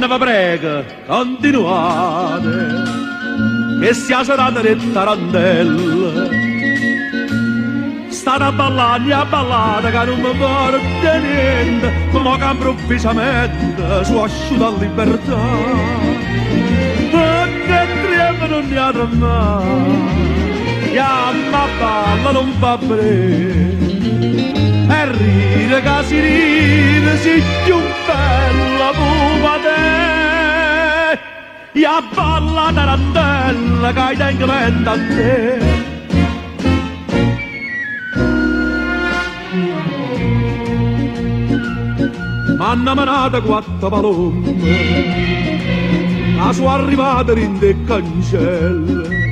Quanno ve prego, continuate, che sia serata de tarantella. State a ballà, a ballate, che non mi porta niente, ma che improvvisamente sono asciuta a libertà. Perché trema non ne ha mai, chiama balla non fa bene. E ride che si ride, si più bella pupa te. E a balla tarantella che tengo mente a te. M'hanno menato quattro palomme, ma sono arrivate in de cancelle.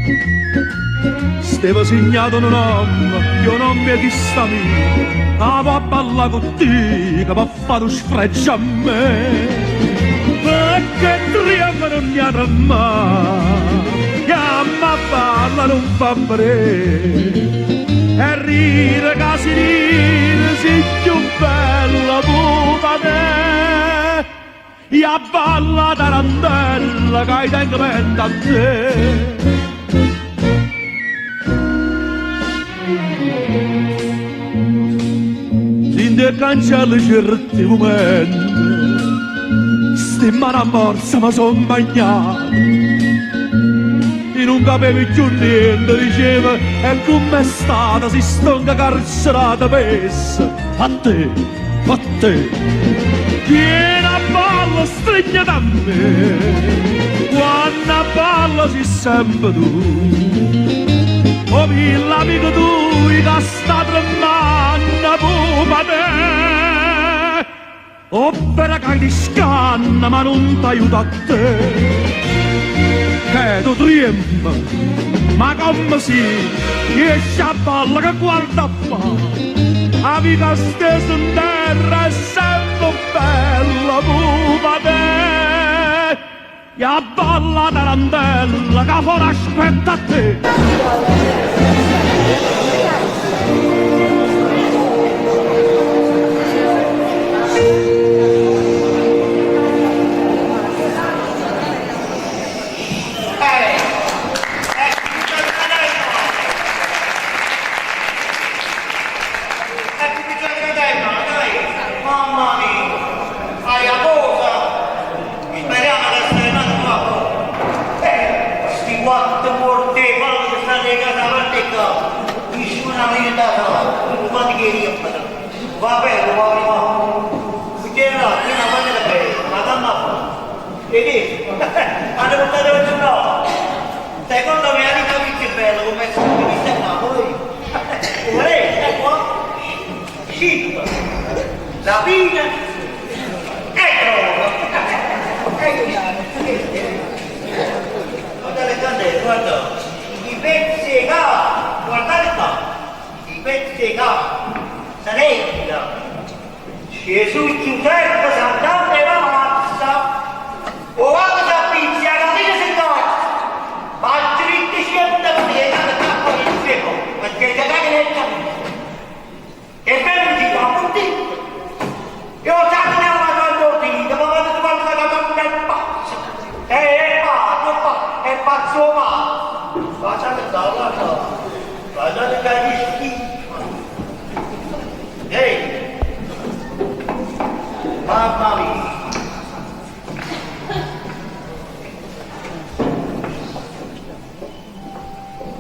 Steva segnato un nome, io non mi chi sta mia, a balla con te, che va a fare un sfregio a me. Perché trema non mi ha mai, chiama balla non fa bene. E ride che si ride, si più bella pupa te. E a balla tarantella che tengo mente a te. Dinte cancelle certi momenti, stimma una morsa ma son bagnato. E non capivo più niente, diceva, e com'è stata, si stonca carcerata per a te, a te. Vieni a balla, stringa da me, quando a balla si sempre tu. Oh, l'amico tu, che sta tremando, pupa te. Opera che ti scanna, ma non t'aiuta a te. Che tu tremma, ma come si esce a balla che guarda fa. La vita stesa in terra è sempre bella, pupa te. E a balla tarantella che fuori aspetta a te. Mamma mia, fai a cosa? Speriamo che stai andando qua. Sti quattro morti, quello che stanno in casa avanti qua, nessuno ha aiutato, tutti quanti che riempiono. Va bene, va bene, va. Perché no, prima quando la prego, ma damma fa. Vedi? Hanno portato il giorno. Secondo me la vita è bella, come sono vista qua, poi. Volete, qua? Sì. La fine è droga. Guarda le candele, guarda. I pezzi qua, guardate qua. I pezzi qua. Sarebbe. Gesù Giuseppe Sant'Anna la mazza. O vado a pizza, la fine si tocca. Ma dritti scende perché è andata a il fuoco, perché da che è E per di qua, tutti. Io ho dato una mano ma vado a fare la donna è pazzo. È pazzo, è pazzo ma. Guardate da là, guardate che schifo. Ehi! Mamma mia!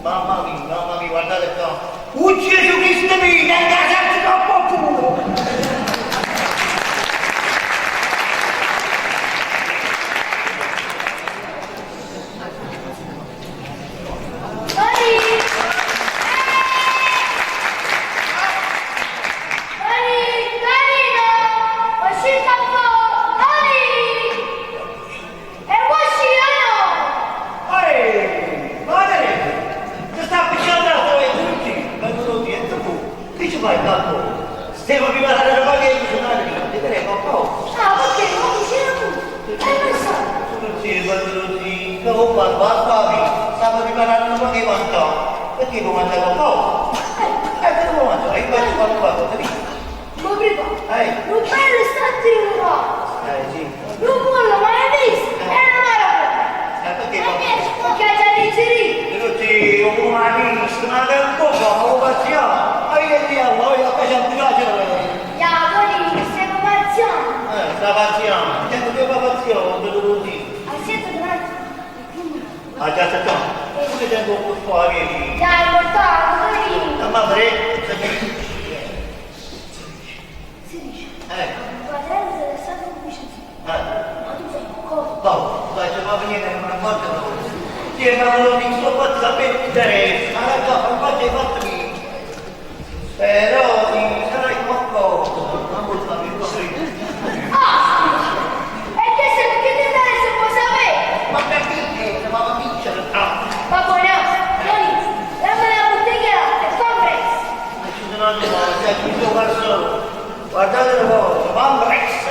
Mamma mia, mamma mia, guardate qua. Un Gesù Cristo mio, è casa troppo puro. Ehi, guardate, ti sta appicciando la tua tutti, ma non lo niente tu. Che ci fai capo? Stiamo preparando la roba che io sono ti prego, un po'. Ah, perché non cucina tu? Hai pensato? Sì, quando sì, che ho fatto, basta, stavo preparando una che mangiare. Perché non mangiare qualcosa? Che devo mangiare? Io faccio qualcosa, ti dico. Ma prima, Eh. non bello sta a dire Sì. Non vuole mai Ma che un po' ma pazziamo. Ma io ti amo, io faccio un piacere. Ja, Tonì, stiamo pazziando. Sta pazziamo. Sento che va pazziamo, te lo dico. Aspetta un attimo. E quindi... Ah, già sta. Come tengo un po' che. Dai, portato, Tonì. Ma pre, se ti Si dice, Eh, quaderno della stata pubblicità. eh. Ma tu sei qualcosa. No, dai, se va a venire una volta no. Sì, ma non mi sto fatto sapere interesse, ma la tua fa parte fatto mio. Però ti sarai qualcosa, non vuoi sapere così. Ah! E che se che ti interessa puoi sapere? Ma perché? Ma va vincere. Ah, Va buona, Tony, dammi la bottiglia e fa presto. ma ci sono altre cose, c'è il suo garçon. Guardate un po', va presto.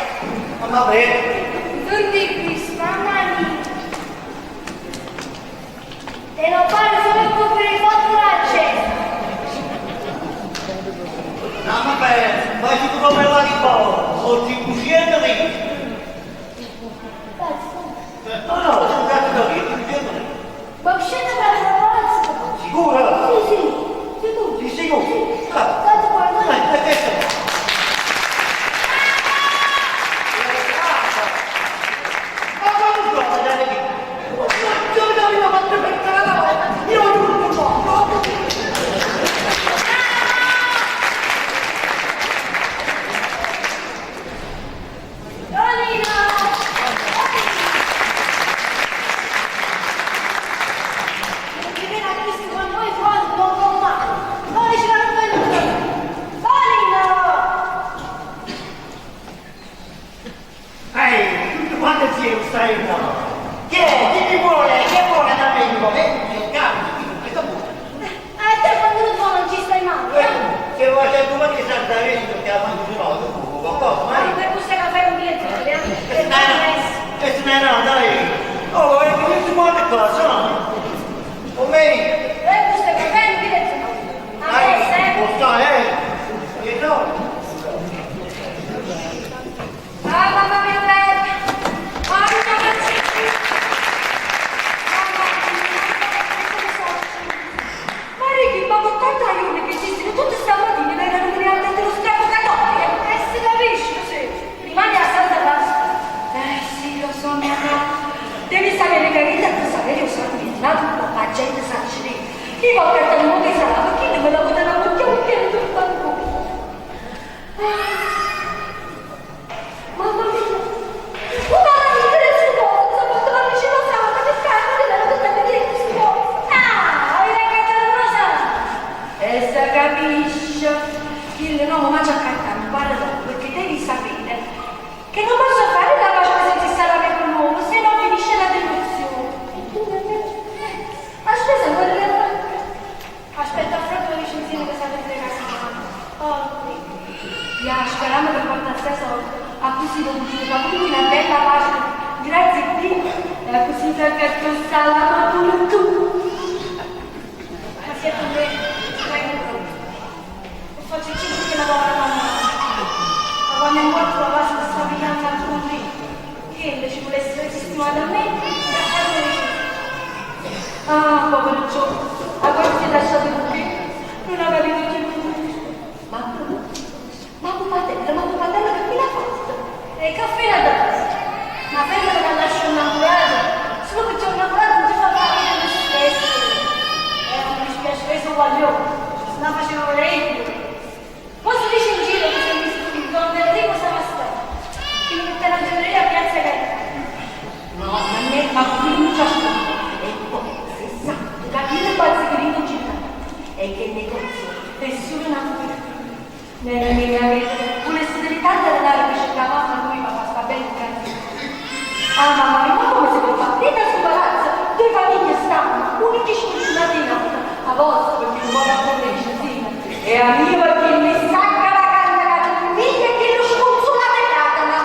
Ma va bene. Tutti qui, mamma mia. Te lo pare solo per il fatturacce. No, va bene, ma ci trovo là di po', o ci cucina lì. Cazzo. No, no, sono cazzo da lì, cucina lì. Ma uscendo dal palazzo. Sicuro? Sì, sì, sicuro. Sì, sicuro. Ah. Tanto guarda. Dai, adesso. Tonino! Non ti viene a questo con noi quando non con male. Noi ce l'hanno venuto. Tonino! Ehi, tutto quanto insieme stai qua. Chi è? Chi ti vuole? Chi vuole da me? Eh, calma, questo punto. A te quando tu non ci stai male. eh? Se vuoi c'è domani Santa Vesta, ti ha fatto un altro, qualcosa, Ma ma... per questo caffè un biglietto, vediamo. Per E se ne no, dai. Oh, è tutto quanto qua, sono. O meglio. Per questo caffè un biglietto. A Dai, te, può stare, eh? E no. Ah, mamma mia bella! Mamma mia! Ma Ricky, ma con tanta aiuto che ci siano tutte stamattina per venire a prendere lo strappo cattolico. E si capisce, sì. Rimani a Santa Pasqua. Eh sì, lo so, mia cara. Devi sapere che Rita e Saverio sono diventati un po' la gente sa ci Chi va a prendere un che sarà, chi non me la poteva buttare un piano del balcone. Ah. Mamma mia! Una vita del suo posto, portava vicino a Santa, che scappa della tutta vedere il suo posto. Ah, hai la carta rosa! E se capisce, il nome mangia carta, mi guarda dopo, perché devi sapere che non posso fare la Pasqua senza il salame con l'uovo, se no finisce la delusione. E tu invece, a spesa ancora le fatte. Aspetta, Alfredo Vicenzino che sa vedere casa mamma. Oh, qui. Ya, speriamo che porta a soldi. A così lo dice, ma pure una bella Pasqua. Grazie a Dio. E così che tu salame pure tu. Ma siete me, vengo pronto. E faccio il cibo che la povera mamma. Ma quando è morto la Pasqua sta pigliando al convento. Che invece volesse sistemare da me, da Alfredo Vicenzino. Ah, povero Gio, a quando ti ha lasciato qui, non aveva capito più. Ma ma pupatella, ma pupatella che fine ha fatto? E caffè la dato. Ma fermo che lascio innamorato. Solo che c'è un innamorato non ti fa fare lo stesso. Mi dispiace questo guaglione. Se no facevano lei. Poi si dice in giro che si è visto il don Enrico Savastano. Che mi mette la gioielleria a Piazza Carità. No, ma ne, ma qui non c'è stato. E poi, se sa, capire pazzichino in città. E che negozio, è solo una copertura. Nella mia vita, volesse delle tante denaro che cercava, ma lui mi fa sta bene in casa. Ah, mamma mia, ma come si può fare? Dentro sul palazzo, due famiglie stanno, una che sfortunata in altra. A vostra, perché non vuole ancora vicina. E a mia perché mi sacca la canna che figlia che lo sconsolata è catana.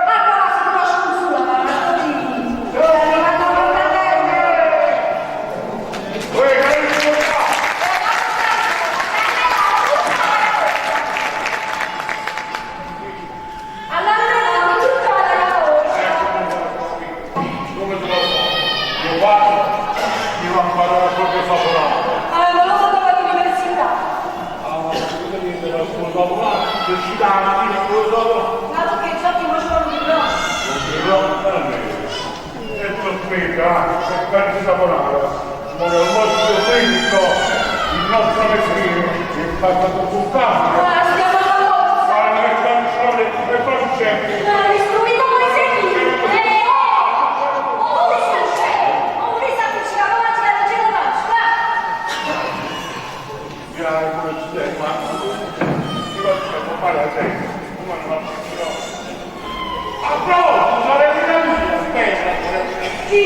Ma cosa si lo sconsola, ma così. È arrivato il fratello. Allora, tutta la voce. Come te lo so? Mio padre mi va a imparare proprio a saponare, se uscita la mattina con lo saponare. Ma perché infatti mo ci vuole un grosso. E tu spiega, se pensi saponare, ci vuole un nostro fritto, il nostro mestiere, il fatto tutto un cambio. Ah, si chiama la forza. Guarda che canzone, e poi c'è. Ma l'istruito vuoi sentire? Eh, oh! Oh, volessi c'è! Oh, volessi appiccicare avanti alla gela faccia, Grazie, come ci sei, ma ti facciamo fare a te, come non appiccicherò. Applauso, sarebbe una aspetta. Sì!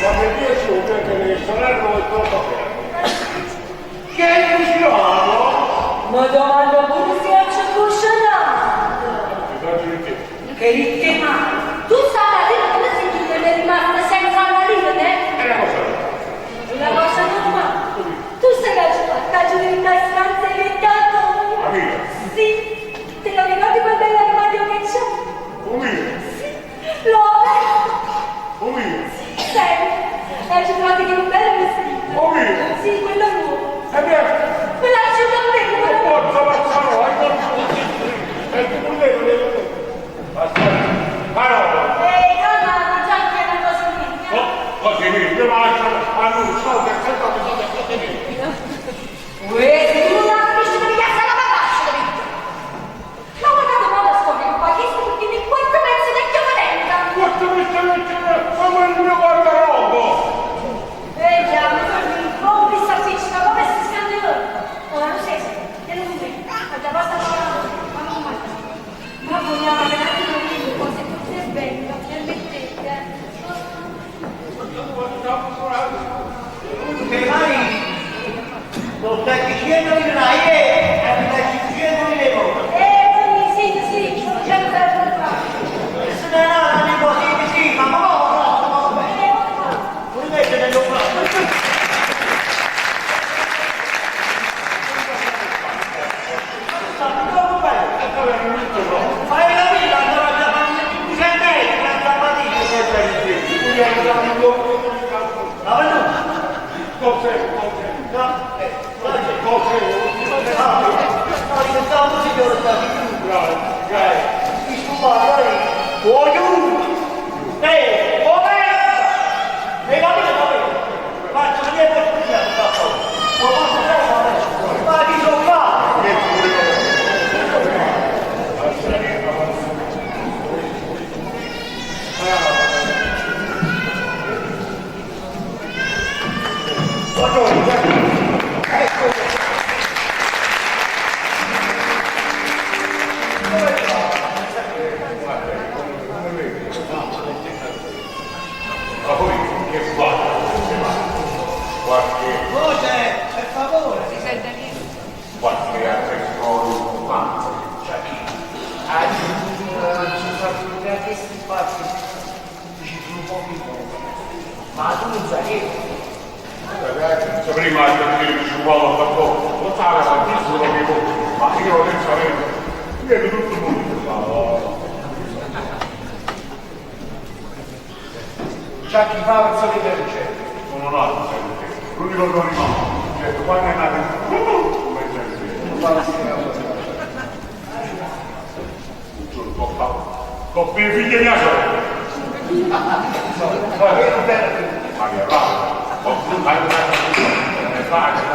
Ma per Dio su, perché le sorelle è troppo bene. Che è cucinato? Ma domanda pure se c'è cucinato. Ti faccio perché? Che ricche ma. Tu sai la vita come si chiude, è rimasta senza una riga, eh? È una cosa. Una cosa normale. Tu sei la tua di una stanza La mia? Sì. Te lo ricordi quel bell'armadio che c'è? Un mio? Sì. L'ho aperto. Un mio? Senti, e ci trovate che un bel vestito. Un mio? Sì, quello nuovo. E beh, Me l'ha lasciato a me, quello nuovo. forza, forza, no, hai fatto E tu pure te, Basta. Parola. Ehi, calma, già che è una cosa mia. Oh, così, io lascio a lui, soldi, soldi, soldi, soldi. Uè, Se tu non capisci che mi piazza la papaccia, capito? Ma guardate un po' la storia, qua, che sto di quanto pezzo vecchio patenta. Questo mi sta mettendo come il mio guardaroba. Ehi, già, ma tu mi s'appiccica, come si scandalò? Ora, non sei, te lo dico, ma già basta parlare, ma non mai. Ma vogliamo che un attimo dire cose tutte belle, permettete, eh? Le mani lo stai dicendo di là, e mi stai dicendo di là. Sì, sì, sto dicendo per qua. Se ne è di così, sì, ma ma no, no, no, no. Pure invece nello Fai la vita, allora già mi sei meglio, la fatica. Ma venuto? Cos'è? No, Cos'è? Ah, no, diventavo un signore, sta di più. Mi scusate, voglio oh, e va bene, va bene. Faccio vedere poi scusiamo, ma chi sono qua? Ma poi che fa? Qualche, Voce, per favore. qualche altra storia importante. Ci sono questi spazi, ci sono pochi ma tu non sai niente. Ragazzi, prima che ci vuole un po', lo sa tantissimo che ma io onestamente, vedo tutto il mondo. C'è chi fa per solito ricette. Sono nato, sai perché? L'unico che ho rimasto, cioè quando è nato, come Con i figli mia sorella. Ma che va? Non è facile.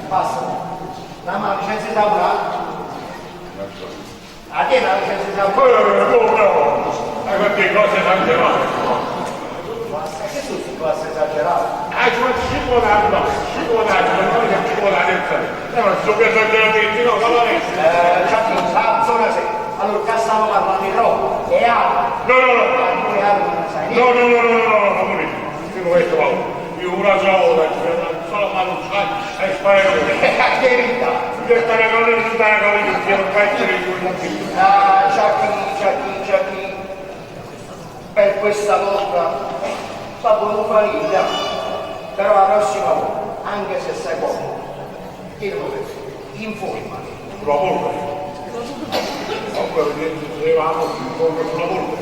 Passa. La mano licenza saurà. A te la licenza saurà. Come no? Perché cose esagerate. Che sono queste cose esagerate? Ah, ci vuole scivolare, no, scivolare, non è che scivolare, no, non sono esagerati, no, ma non è. Giacchino, sa, zona 6. Allora, qua stiamo parlando di roba, e altro. No, no, no. Tu e altro non sai No, niente. no, no, no, no, no, no, io questo va. Io una sola, solo ma non sai, e spero. Che verità. Io stare con lui, stare con lui, io non faccio di Ah, Giacchino, Giacchino, Giacchino. Per questa volta fa buona famiglia. Però la prossima volta, anche se sai poco, ti devo dire, informati. Sulla polvere. Comunque, dicevamo, sulla polvere.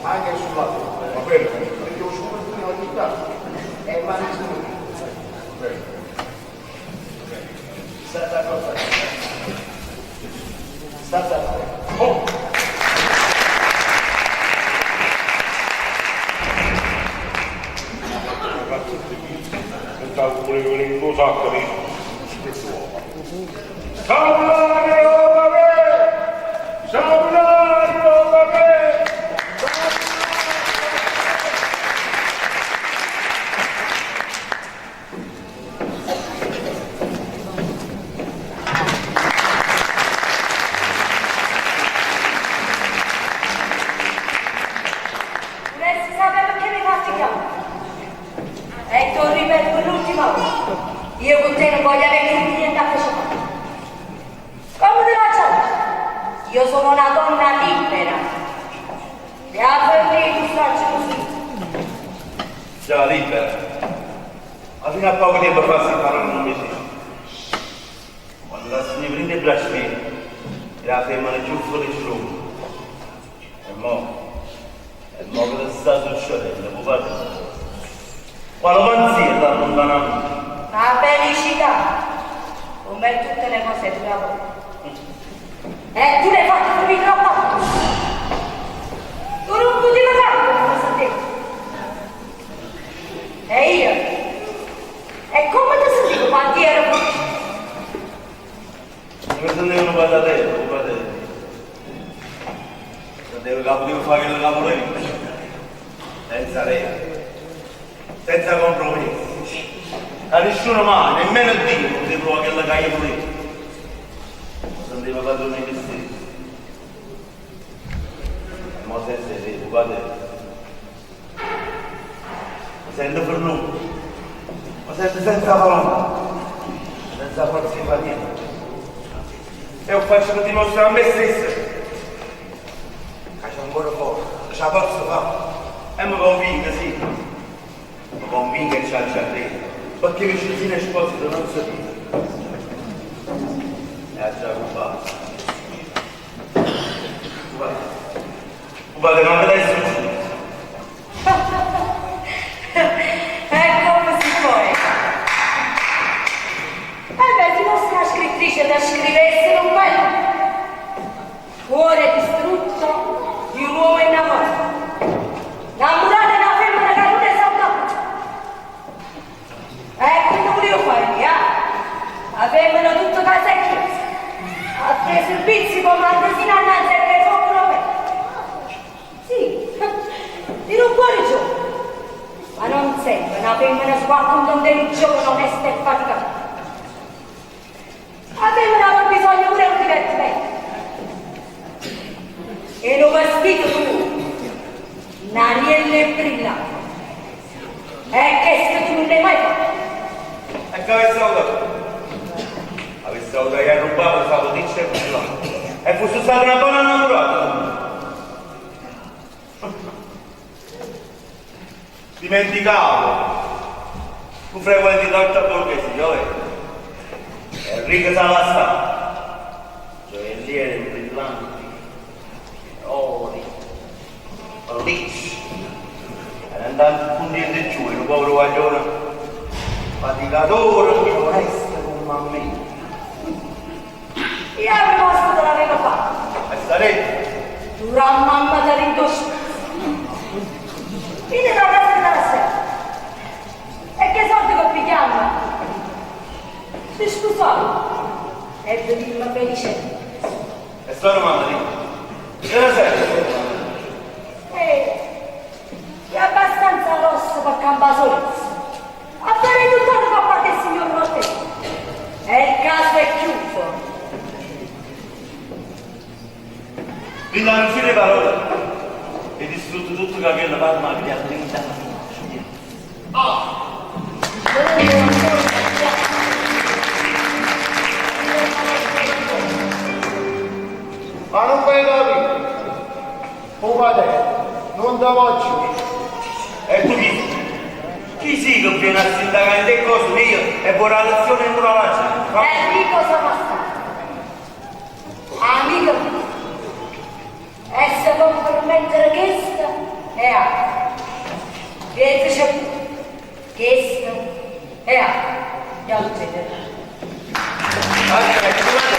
Anche sulla polvere. Va bene? Perché lo scopertino ogni tanto è mantenuto. Bene. Statte accorto a te. Statte accorto. Oh! Pensavo che volevo venire un sacco di spirituale. Salve, oh, vabbè! Salve, oh, vabbè! Vorresti sapere perché mi fatti chiamare? E te lo ripeto per l'ultima volta. Io con te non voglio avere più niente a che fare. Come ti faccio? Io sono una donna libera. E a per tu starci così. Già libera. Ma fino a poco tempo fa si parole non mi si. Quando la signora prende il braccio mio, era la femmina più felice del E mo, e mo che sta succedendo, papà? Quale pazzia sta allontanando? La felicità, come tutte le cose dura poco. E tu l'hai fatto finire troppo. Tu non potevi fare come sentivo. E io? E come ti sentivo quando io ero qui? Mi sentivo un patatero, un patatero. Sentivo che potevo fare quello che volevo. Senza regole, senza compromessi. A nessuno mai, nemmeno Dio, poteva provare quello che io volevo. Mi sentivo padrone di me stesso. E mo senza te, patatero. Mi sento fernuto. Mi sento senza volontà. Senza forza di fare niente. E ho fatto per dimostrare a me stesso che c'è ancora forza, che ce la posso fare. E mi convinco, sì. Mi convinco che c'è già te. Perché Vincenzino Esposito non si dice. E ha già rubato. Rubato. Rubato, non me l'hai successo. E come si può? E beh, se fosse una scrittrice da scrivesse un bel cuore distrutto di un uomo innamorato. Innamorato di una femmina che non è saltata. E quindi volevo fare io, eh? La femmina tutta casa e chiesa. A fare servizi come andesina innanzi e che troppo me. Sì, di un cuore giovane. Ma non sempre una femmina sguarda un giovane onesta e faticata. La femmina ha bisogno pure di un divertimento. E lo vestito tu, un'arielle brillante. E che tu non l'hai mai fatto. E che avessi avuto? Avessi avuto che rubato stavo dice e E fosse stata una buona innamorata. Dimenticavo. Tu frequenti l'alta borghesia, oh? Enrico Savastano. Gioielliere brillanti, ori, pellicce. Era andato con niente giù, era un povero guaglione, faticatore, onesto come a me. Io a proposito te l'avevo fatto. E sarebbe? Dura mamma da rindosso. Vieni da casa della sera. E che soldi che pigliamo? Si scusò. E venimmo felice. E sto domanda, Che ne sei? E è abbastanza rosso per campare solo. A fare tutto il papà del signor Rotte. E il caso è chiuso. Villa non ci parole. E distrutto tutto che quella parma che ha 30 anni. Ma non puoi capire. Padre, non te voglio. E tu chi? Chi sei che viene a sindacare le cose mie e vorrà lezione in morale? Enrico Savastano. Amico mio. E se può permettere questa è altro. Pietro pure. Questa è altro. Andiamo a vedere. Aspetta, guarda.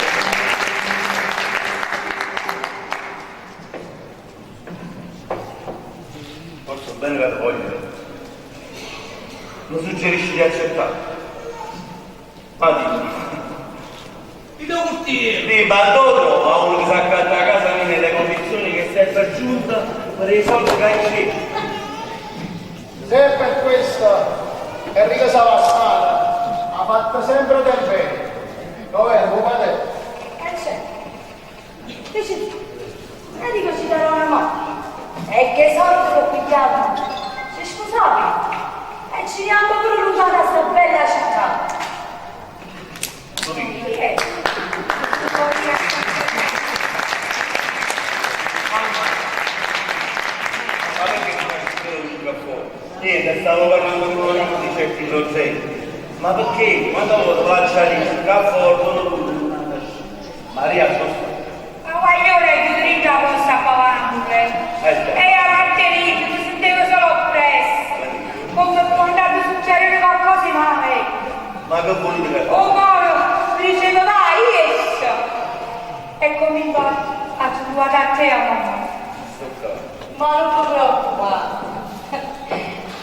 Forse bene che ti voglio. Mi suggerisci di accettare. Ma dimmi. Mi do curtiere. Sì, ma dove trova uno che si accatta a casa mia nelle condizioni che serve giunta per i soldi che hai scelto? Se per questo Enrico Savastano ha fatto sempre del bene. Dov'è, tuo padre? Eh certo. Dice, Enrico ci darà una mano. E che soldi che pigliamo? Ci sposate. E ci andiamo pure lontano da sta bella città. Che è? Ma perché non hai il microfono? Niente, stavo parlando con un amico di certi progetti. Ma perché? Quando avevo lasciare il microfono, Maria, sono Ma guaglione ti dringa possa pavare. E a parte lì ti sentivo solo oppresso. Come quando succedere qualcosa di male. Ma che volete che O coro mi diceva vai, esci. E cominciò a trovare a te a mamma. Ma non ti preoccupare.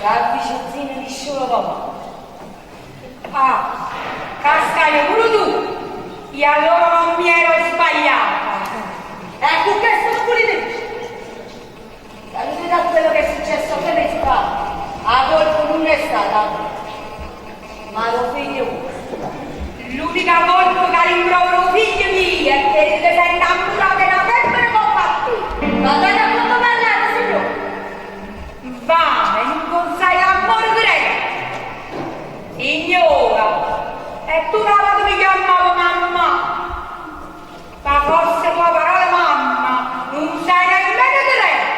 La vicina nessuno va. Ah, cascaio pure tu. E allora non mi ero sbagliata. Ecco che sono pure te. Da quello che è successo che mesi fa, la colpa non è stata. Ma lo figlio. L'unica colpa che rimprovero figlio mio è che ti sei innamorato di una femmina come a te. Ma dai a come parlate, signore? Va, non sai l'amore greco. Signora, e tu una volta mi chiamavo mamma. Ma forse tua parola mamma non sai nemmeno greco.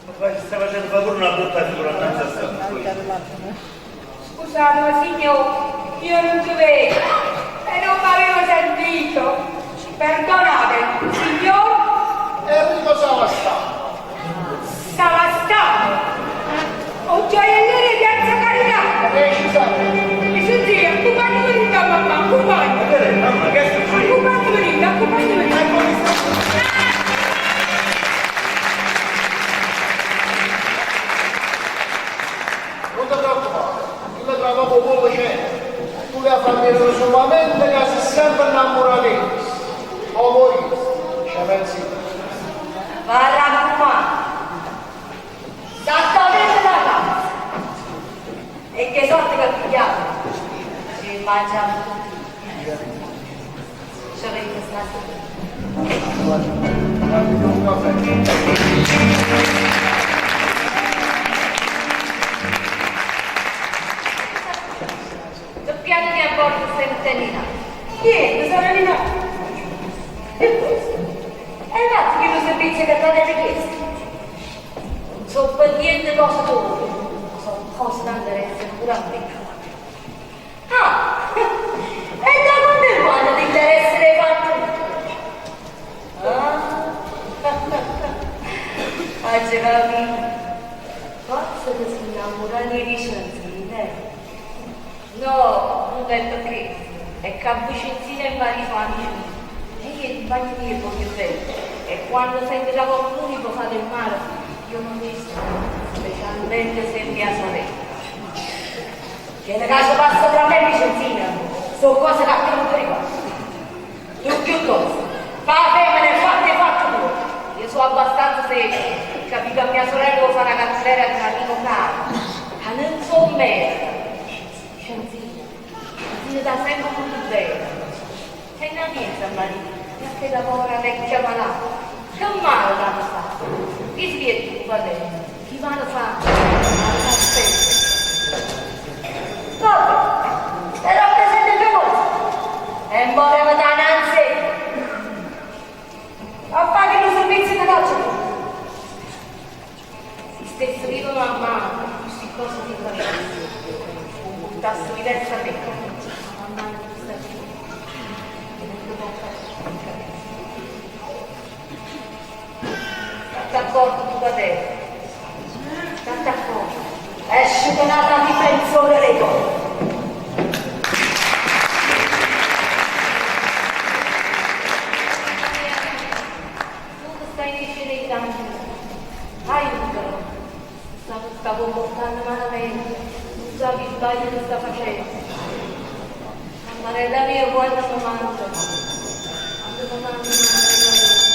Ma stai facendo fare pure una brutta figura innanzi a sta. Scusate, signore, io non ci vedo e non mi avevo sentito. Perdonate, signor Enrico Savastano. Savastano. O gioielliere Piazza Carità. Precisamente. Mi sentì, accompagnami venuta mamma, accompagnami. Mamma, che succede? Accompagnami venuta, accompagnami venuta. Non ti preoccupare, io la trovo poco c'è. Tu le fai vedere solamente che sei sempre innamorato. O morire, ci pensi. Va a raccomando. Esattamente da casa. E che sorte che pigliamo? Ci mangiamo tutti. Ci avete stasera. Guardi un caffè. Che piano di aborto sentenina? Niente, sono Nina. Piuttosto. E infatti che lo servizio che ti avete chiesto? Non so per niente cosa tu, sono cose da interesse pure a me. Ah, e da quando è quando ti interessa le fatto? Ah, ah, c'è capito. Forse che si innamora di Vicenzina. No, non è perché. È che a Vicenzina e Maria sono amici. E io ti bagno mio voglio bene. E quando sento che qualcuno mi può fare del male, io non mi sto, specialmente se mia sorella. Che nel caso passa tra me e Vicenzina, sono cose che a te non ti ricordo. Tu piuttosto, fa la femmina e fatti e fatto tu. Io sono abbastanza seria, capito che mia sorella vuole fare una cattiveria di un amico caro, ma non so merda. Vicenzina, Vicenzina da sempre molto bene. E una mezza marito, che la povera vecchia malata. Che male l'hanno fatto? Chi svietta tu padre? Chi male fa? Male fa sempre. Vabbè, però presente che cosa? E voleva da Nancy. A fare il servizio da calcio. Si stesse vivo mamma, queste cose ti facessi. Buttasse diversa a me. Mamma non sta più. E non ti può fare. accorto di patè. Statte accorto. Esce n'ata difensore reto. Tu che stai dicendo i tanti, aiutalo. Sta, sta comportando malamente, non sa che sbaglio che sta facendo. Mammarella mia, quando mi mangia? Quando mi mangia, mammarella mia?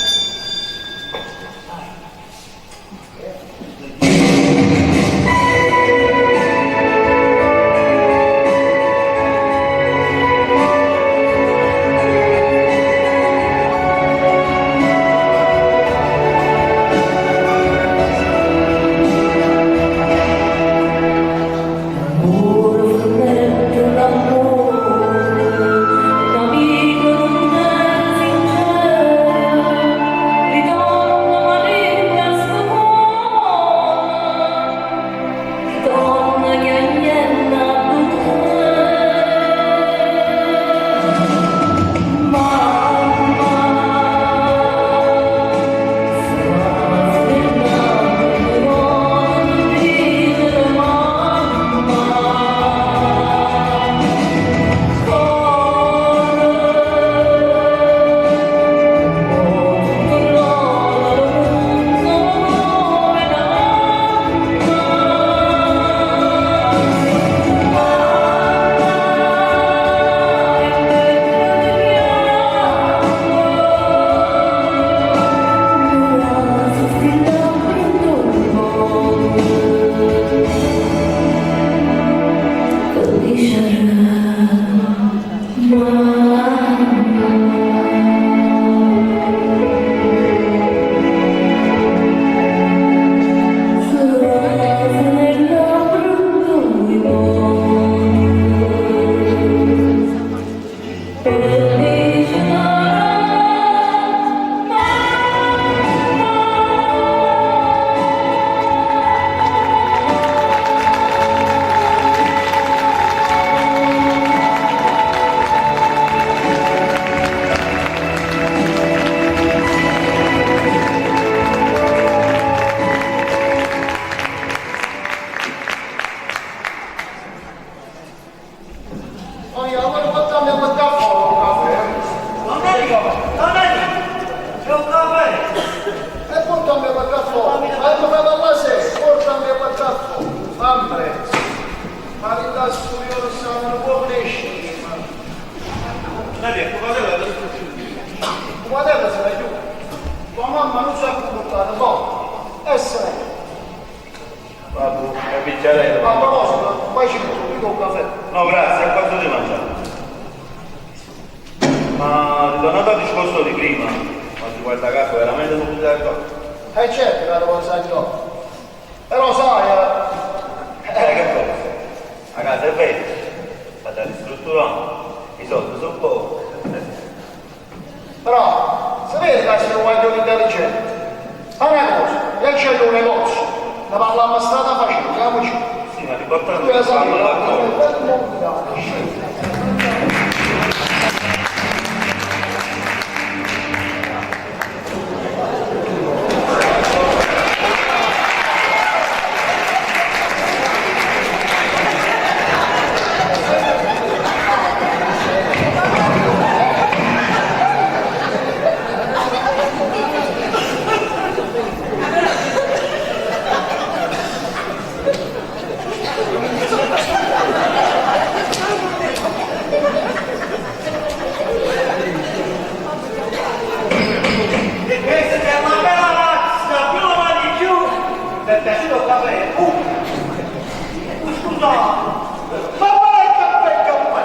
Oh, io allora portami a mettere fuori un caffè. Non è non è c'è un caffè. E portami a mettere fuori. Ma mi fa la sera, portami a mettere fuori. Fammi. Ma in da studio siamo un po' cresci. Nadia, tua fratello Tua fratello se ne chiude. Tua mamma non sa come portare, no. E se ne. Vabbè, è picciarello. Ma a proposito, vai ci tu, un caffè. No, grazie, a quanto di mangiare? Ma ritornando al discorso di prima, ma su questa casa veramente non potete d'accordo? Eh certo che devo sai no. Però sai, Sai che cosa? La casa è vecchia, sta ristrutturando, i soldi sono pochi. Però, sapete che sei un guaglione intelligente? Fa una cosa, e c'è un negozio, ne parliamo a strada facile, andiamoci. Sì, ma l'importante Tu è la che sai, fanno l'accordo. è un bel Questa è una bella razza, più avanti giù, mi è piaciuto il caffè. Scusa, Ma vai il caffè, il caffè!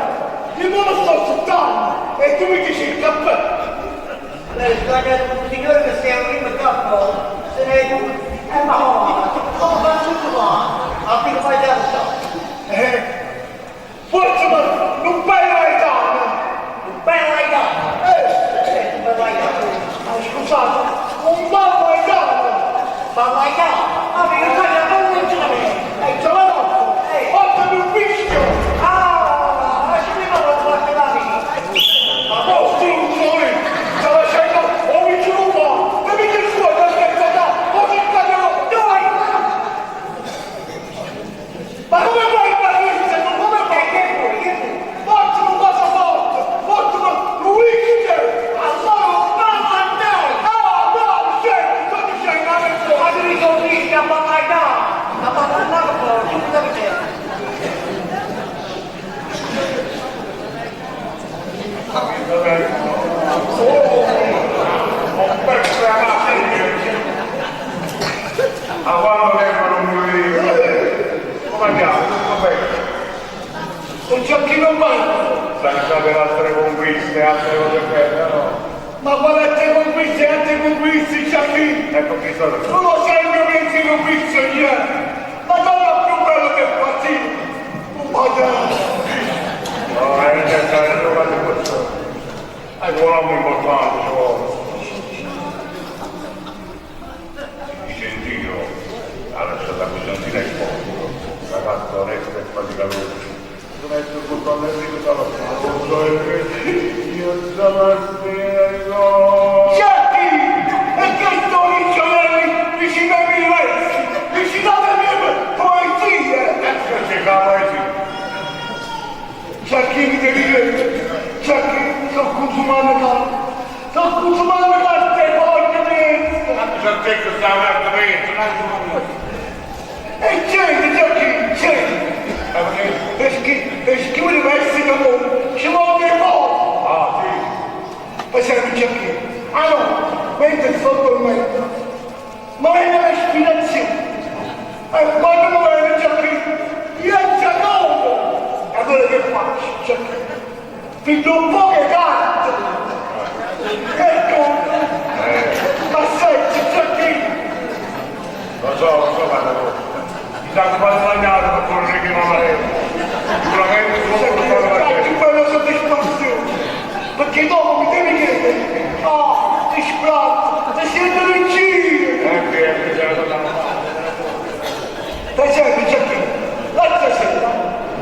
Io non lo sto aspettando e tu mi dici il caffè! lei sbagliato un signore che sei prima capo, se ne è ma come fa tutto qua? A più fai da Forza ma non vai Gaetano! Un bel Gaetano! Un bel Gaetano! Ma scusate, un bel Gaetano! Ma Gaetano! Ma perché fai la non ce l'avevi? Giovanotto, portami un fischio! Ah, ma ci prima lo faccio la Ma no, stronzone! Sta facendo un vicino qua! Devi che scuola, aspetta, da! Ho perso la macchina. A quanto tempo non mi vedevo? Come andiamo? Tutto bene? Non c'è chi non manca. Lasciate altre conquiste, altre cose belle, no? Ma quale altre conquiste, altre conquiste, Giacchino? Ecco chi sono. Tu lo sai il mio pensiero prigioniero. La donna più bella del partito. Un padrone. No, è necessario, non vado questo. È un uomo importante, ci vuole. Vicentino ha lasciato la Cosentino Esposito, ragazzo onesto e faticatore. Non è più colpa Enrico Salvatore, io stamattina ricordo. Giacchi! E che sto ricciolelli vicino ai miei versi, vicino alle mie poesie. Che c'è la poesia? Giacchi mi devi credere. Giacchi, sto consumando carne. Sto consumando carte porca testa. Tanto c'è il tetto, sta un altro pezzo, un altro pezzo. E c'è, Giacchi, c'è. Perché, perché i versi d'amore ci vogliono i pochi. Ah, sì. Per esempio Giacchi, ah no, mentre sto dormendo, mi viene l'ispirazione. E quando mi viene Giacchi, io già dopo. E allora che faccio, Giacchi? Piglio un po' che carte. Ecco, ma senti, Giacchi, Lo so, lo so, guarda. Mi sa che quasi sbagliato per correre che non la Sicuramente sono portato la che gente. bella soddisfazione. Perché dopo mi devi chiedere, ah, ti sprazzo, ti sento in giro. È che c'era da Per esempio, Giacchi, l'altra sera,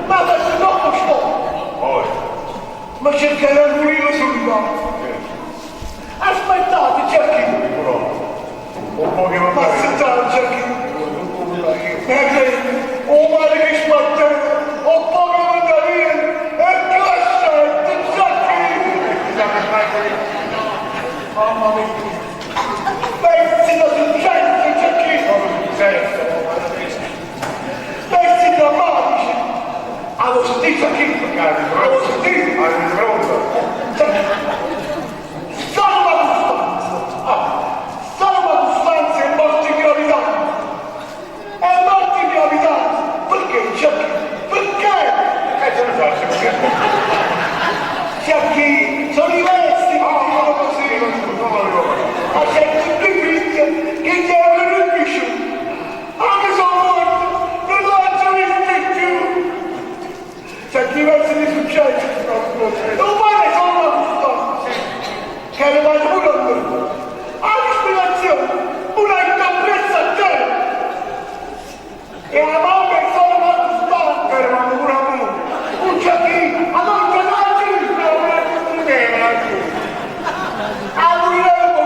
ma adesso dopo sto, Poi, ma cercare l'angolino sul divano. Aspettate, Giacchi, un po' che non ma va aspettate, Giacchi. Perché o male che sbatteva, o poco mandarino, e cassette, Giacchi. Mamma mia. Pezzi da successo, Giacchi. Pezzi drammatici. Avevo sentito, Giacchi. Avevo sentito. Salva Costanza! Salva Costanza è morto in gravidanza! È morto in gravidanza! Perché, Giacchi? Perché? Giacchi, sono i versi che dicono così! Ma c'è tutti i figli che gli erano cresciuti! Anche sono morti, non l'hanno visto più! C'è chi versi di successo! Non vale solo la Costanza! Che è arrivato pure a me! All'ispirazione! Una incaprezza a te! E la mamma è solo la Costanza! Che è arrivato pure a me! Un Giacchino! Allora A lui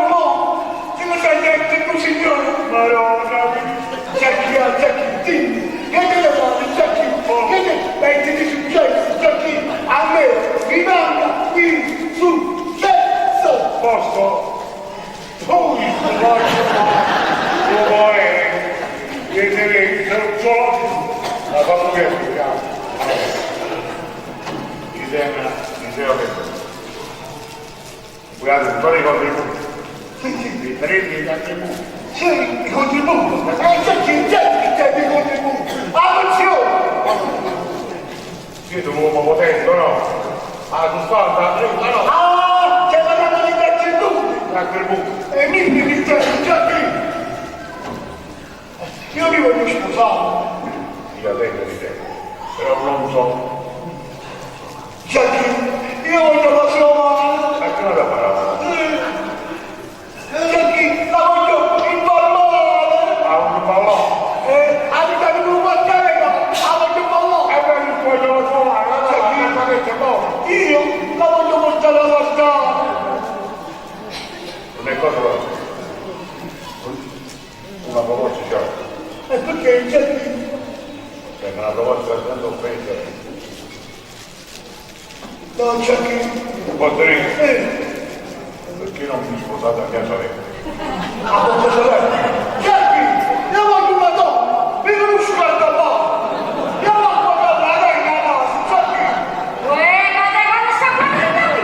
no! Ti lo sei detto tu signore! Madonna, Giacchino, Giacchino, dimmi! Che te ne fai, Giacchino? Che te... Pensi di successo, Giacchino? A me mi manca il successo! posso? Tu tu vuoi chiedere la fatto che Diceva, diceva che Guardate, un i contributi. Sì, sì. I prendi gli attributi. Sì, i contributi. C'è chi c'è i contributi. Attenzione! Siete un uomo potente, no? Ah, sostanza, la no? Ah, c'è la data degli attributi. Gli attributi. E mi mi già qui. Io mi voglio sposare. Io tengo di te, però non so. Già qui, io voglio la sua mano. Ma che non da fare? Già qui, la voglio informare. Ah, un pallone. Abita in un quartiere, la voglio ballare. E beh, io voglio la sua mano, allora, la che buono. Io la voglio portare alla strada. Non è cosa però. Una proposta c'è. E perché c'è chi? Perché una proposta senza offendere. Non c'è chi. Posso dire? Eh, Perché non mi sposate a casa lei? a poco sorella. C'è chi? Io voglio una donna. Mi conosco a tabacco. Io voglio la regna, c'è chi? Uè, ma dai, quando sta guardando qui?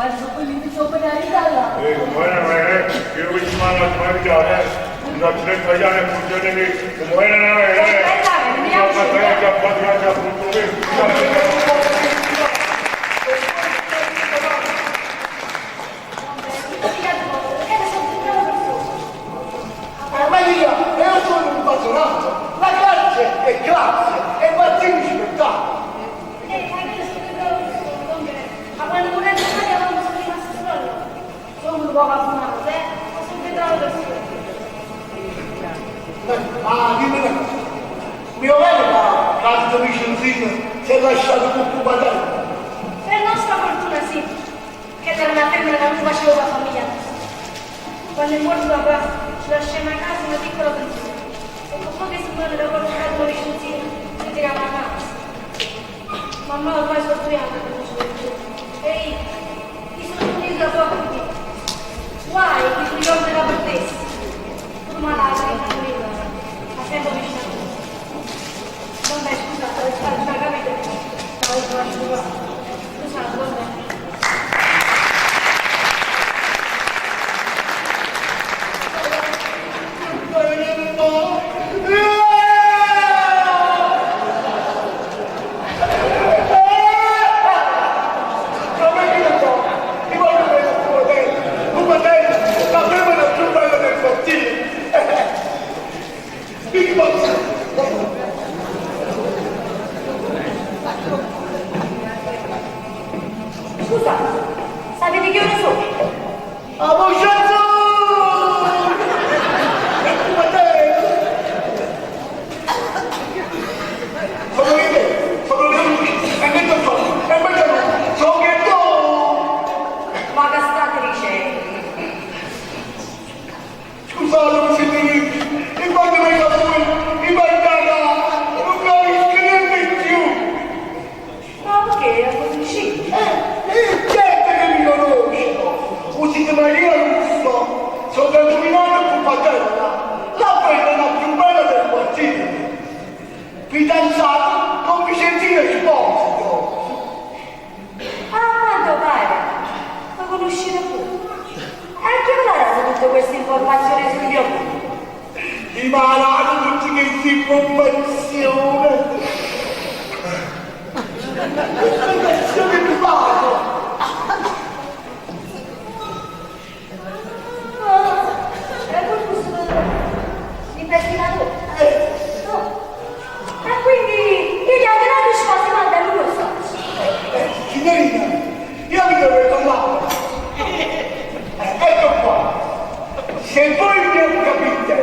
Quando sono quelli che sono per là. Eh, come era, eh? Io vi mando a mangiare, eh. La creta ya ne funziona lì. Come era, eh? Ma io sono un patronato, la classe è classe e va rispettata. Ma quando volete fare non sono rimasto solo. Sono un po' affumato, eh? Ma sono due brave persone. Ah, dimmi una cosa. Mio bene, ma tanto Vicenzino si è lasciato con Cubatella. Per nostra fortuna sì, che era una femmina che non faceva la famiglia nostra. Quando è morto papà, ci lasciamo a casa una piccola pensione. E con poche settimane dopo aver lasciato Vicenzino, ci tiriamo a casa. Mamma ormai soffriamo che non ce l'ho più. E io, mi sono unita da poco di Guai, chi si ricorderà per te. Pur malata che non moriva, ma sempre vicino a me. Vabbè, scusate, già capito. Stavo qua. Scusate, vabbè. Ti voglio bene, Cubatella, Cubatella, la femmina più bella del quartiere. Big Box. Scusate, sapete che ore sono? A Mosciazzo! E Cubatella! Sono le sono le 11, e mezzogiorno, e mezzanotte, so che tu! Ma che state dicendo? Scusate, signorina, e quando vengo a voi, mi mandate, non capisco niente più! Ma perché? È così? Certo che mi conosco! Usite Maria Russo, soprannominata Pupatella, la femmina più bella del quartiere. Fidanzata con Vicenzino Esposito. Ah, quanto pare! Ma conoscete pure. E chi ve l'ha dato tutte queste informazioni sul mio conto? Mi ha dato tutte queste informazioni. Informazioni private. Ah, è questo l'investigatore. No. E quindi io gli antenato spasimante a lui lo. Signorina, io vi devo parlare. Ecco qua. Se voi non capite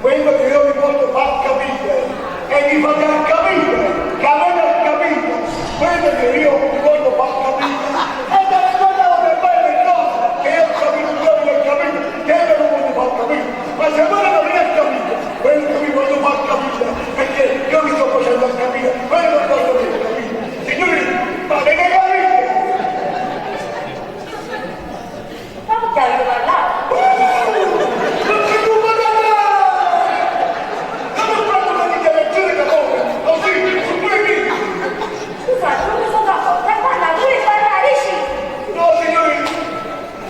quello che io vi voglio far capire e mi fate capire che avete capito quello che io vi voglio far capire ed è quella le belle cose che io ho capito, che avete capito, che io non voglio far capire. Ma se voi non avete capito quello che vi voglio far capire, perché io vi sto facendo capire quello che voglio far capire. Signorina, ma avete capito? Ma perché avete parlato? Non si può parlare! Non ho fatto una dichiarazione d'amore, così, su due minuti. Scusate, non mi sono d'accordo. E parla, pure parlare, sì. No, signorina,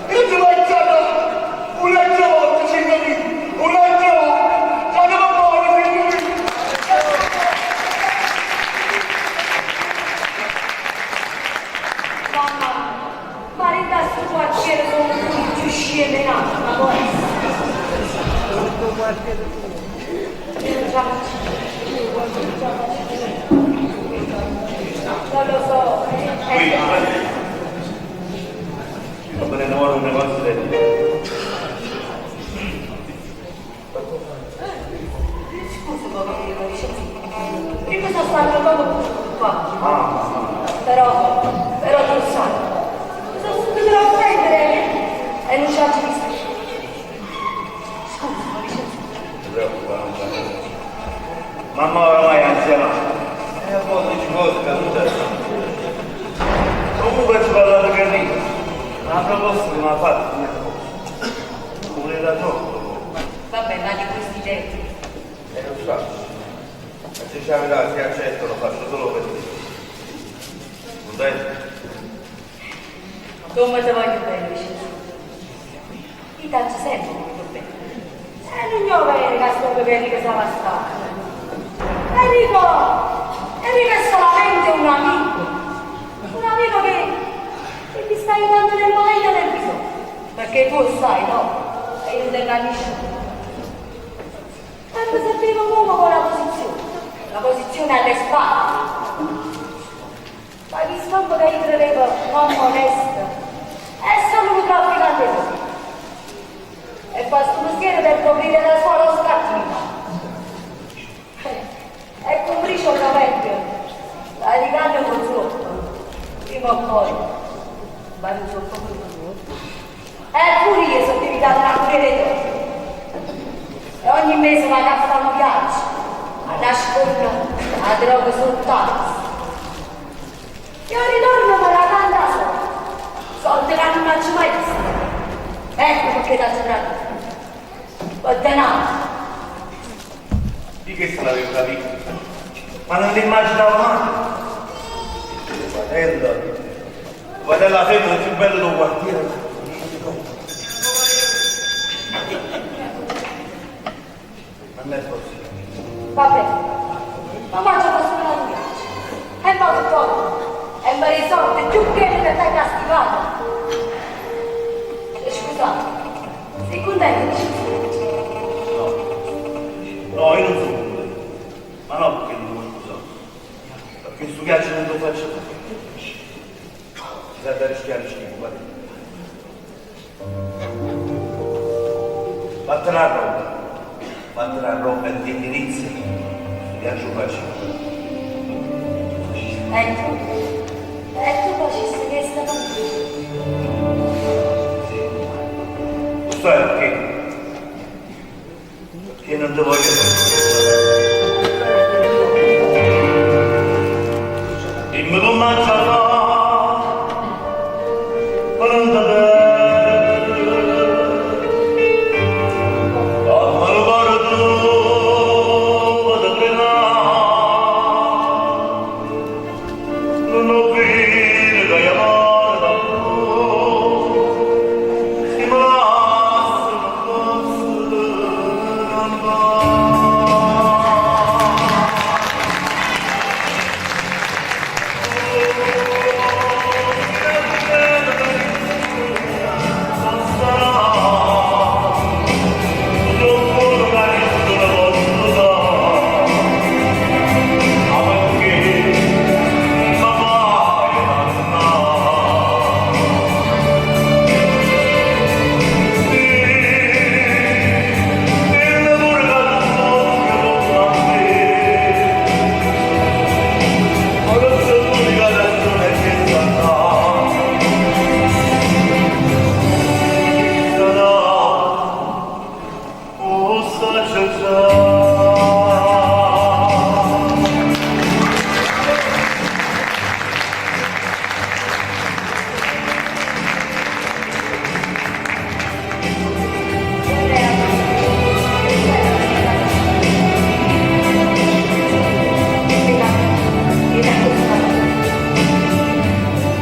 io ce l'ho alzata un'altra volta, signorina, un'altra volta. Fatemi buono, signorina. Mamma, ma in questo quartiere sono tutti più scemenati, ma può essere. Io non ce la faccio. Non lo so. Sto prendendo ora un negozio del... Scusa, papà, che lo dice. Io sono stato poco qua. Però, però tu sai. Sono subito da prendere e non ci ho visto. Scusa, ma dice. Non ti preoccupare, non c'è. Mamma oramai è anziana. E a volte dici cose cadute. Comunque ci parlato che Enrico. Ma la proposta che mi ha fatto non è cosa. Come da troppo. Vabbè, ma di questi tempi. E lo so. Ma se c'è la verità, se accetto lo faccio solo per te. Contento? Comme te voglio bene, Vicenzo. Io t'aggio sempre voluto bene. E nun è overo ca sto pe Enrico Savastano. Enrico, Enrico è solamente un amico. Un amico che ti sta aiutando nel momento del bisogno. Perché tu sai, no? E io non tengo a nessuno. E mi serviva un uomo con la posizione. La posizione alle spalle. Ma chi stompo che io credevo un uomo onesto è solo un trafficante di soldi. E fa sto mestiere per coprire la sua losca attività. E complice ovviamente, praticando con sotto, prima o poi, va in sotto pure. E pure io sono diventata una corriere di droga. E ogni mese vado a fare un viaggio, a nascondere la droga sotto tazza. Io ritorno con la tanta soldi, soldi che non faccio mai visto. Ecco perché t'ho tradito. Ho denaro. Di che se l'avevo capito? Ma non ti immaginavo mai. Tuo fratello, la femmina più bella del quartiere. Non è possibile. Va bene, ma faccio questo un viaggio. E mo che torno. E mi risolve più che mi t'hai castigato. Scusate, sei contento di No, no, io non sono contento. Ma no perché non vuoi scusare. Perché questo viaggio non lo faccio più. Ci serve a rischiare schifo, guarda. Vattene a Roma. Vattene a Roma e ti indirizzi. Questo viaggio lo faccio. E tu? E tu facessi che sta Lo sai perché? Perché non ti voglio Dimmi come mangia ma non ti Dammi il cuore tuo da pregare. Non ho vita che amare da Si mi lascia, non posso andare.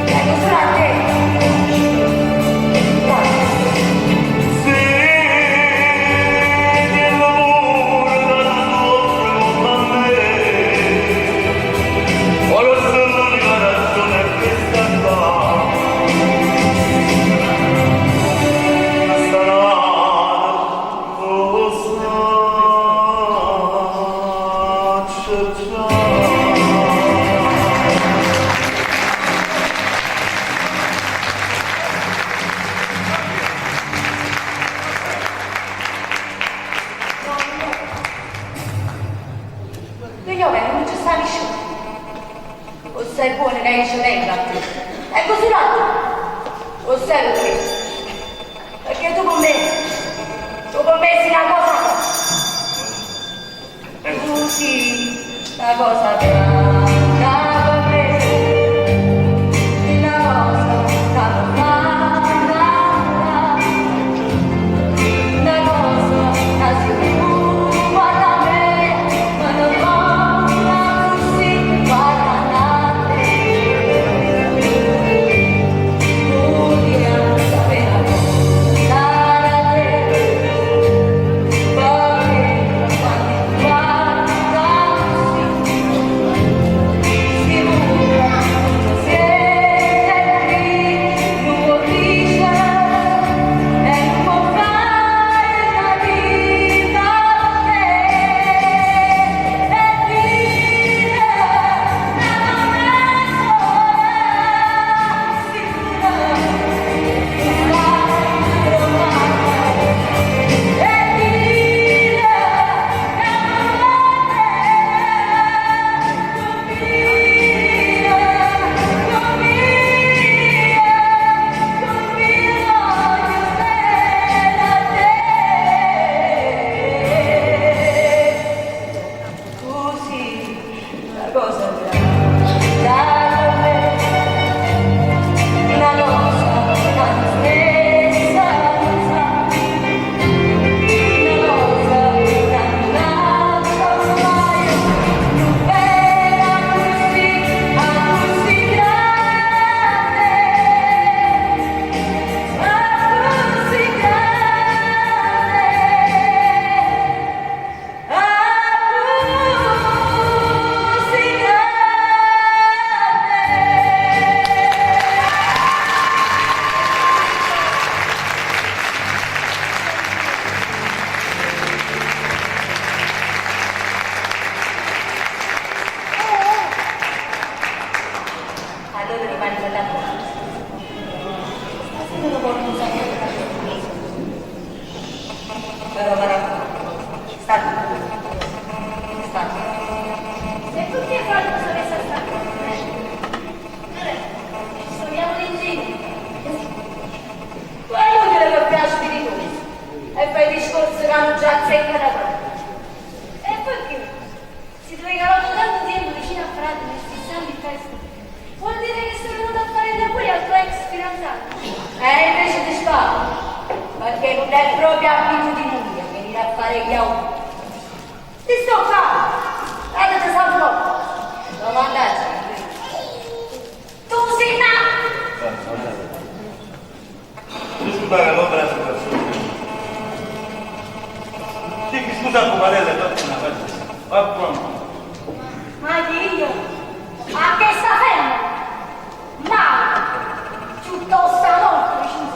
Ecco, solo a te. Io vengo, non ci sta nessuno. O sei buono che io ci tengo a te. Ecco solo a te. O sai perché? Perché tu con me, tu con me sei una cosa. Tu sei una cosa grande per me. Una cosa che mi fa Una cosa che se tu guarda me, ma non guarda così, guarda te. Tu Però m'arraccomando, statte buono. Statte. E perché fate se avesse stato? Vabbè, ci storiamo in giro. Ma è inutile che piace spiritoso e fai discorsi che non già azzeccano proprio. E perché? Si troveranno tanto tempo vicino a Frate nel fissando in festa. Vuol dire che sono venuto a fare gli auguri al tuo ex fidanzato. E invece ti sparo, perché non è proprio abitudine mia venire a fare gli auguri. Ti sto qua, guarda ti salvo. Domandacci. Tu sei nato! Scusa allora la situazione. Sì, scusa poverella, dopo una faccia. Va pronto. Ma io, a che sta fermo? Ma, piuttosto molto vicino.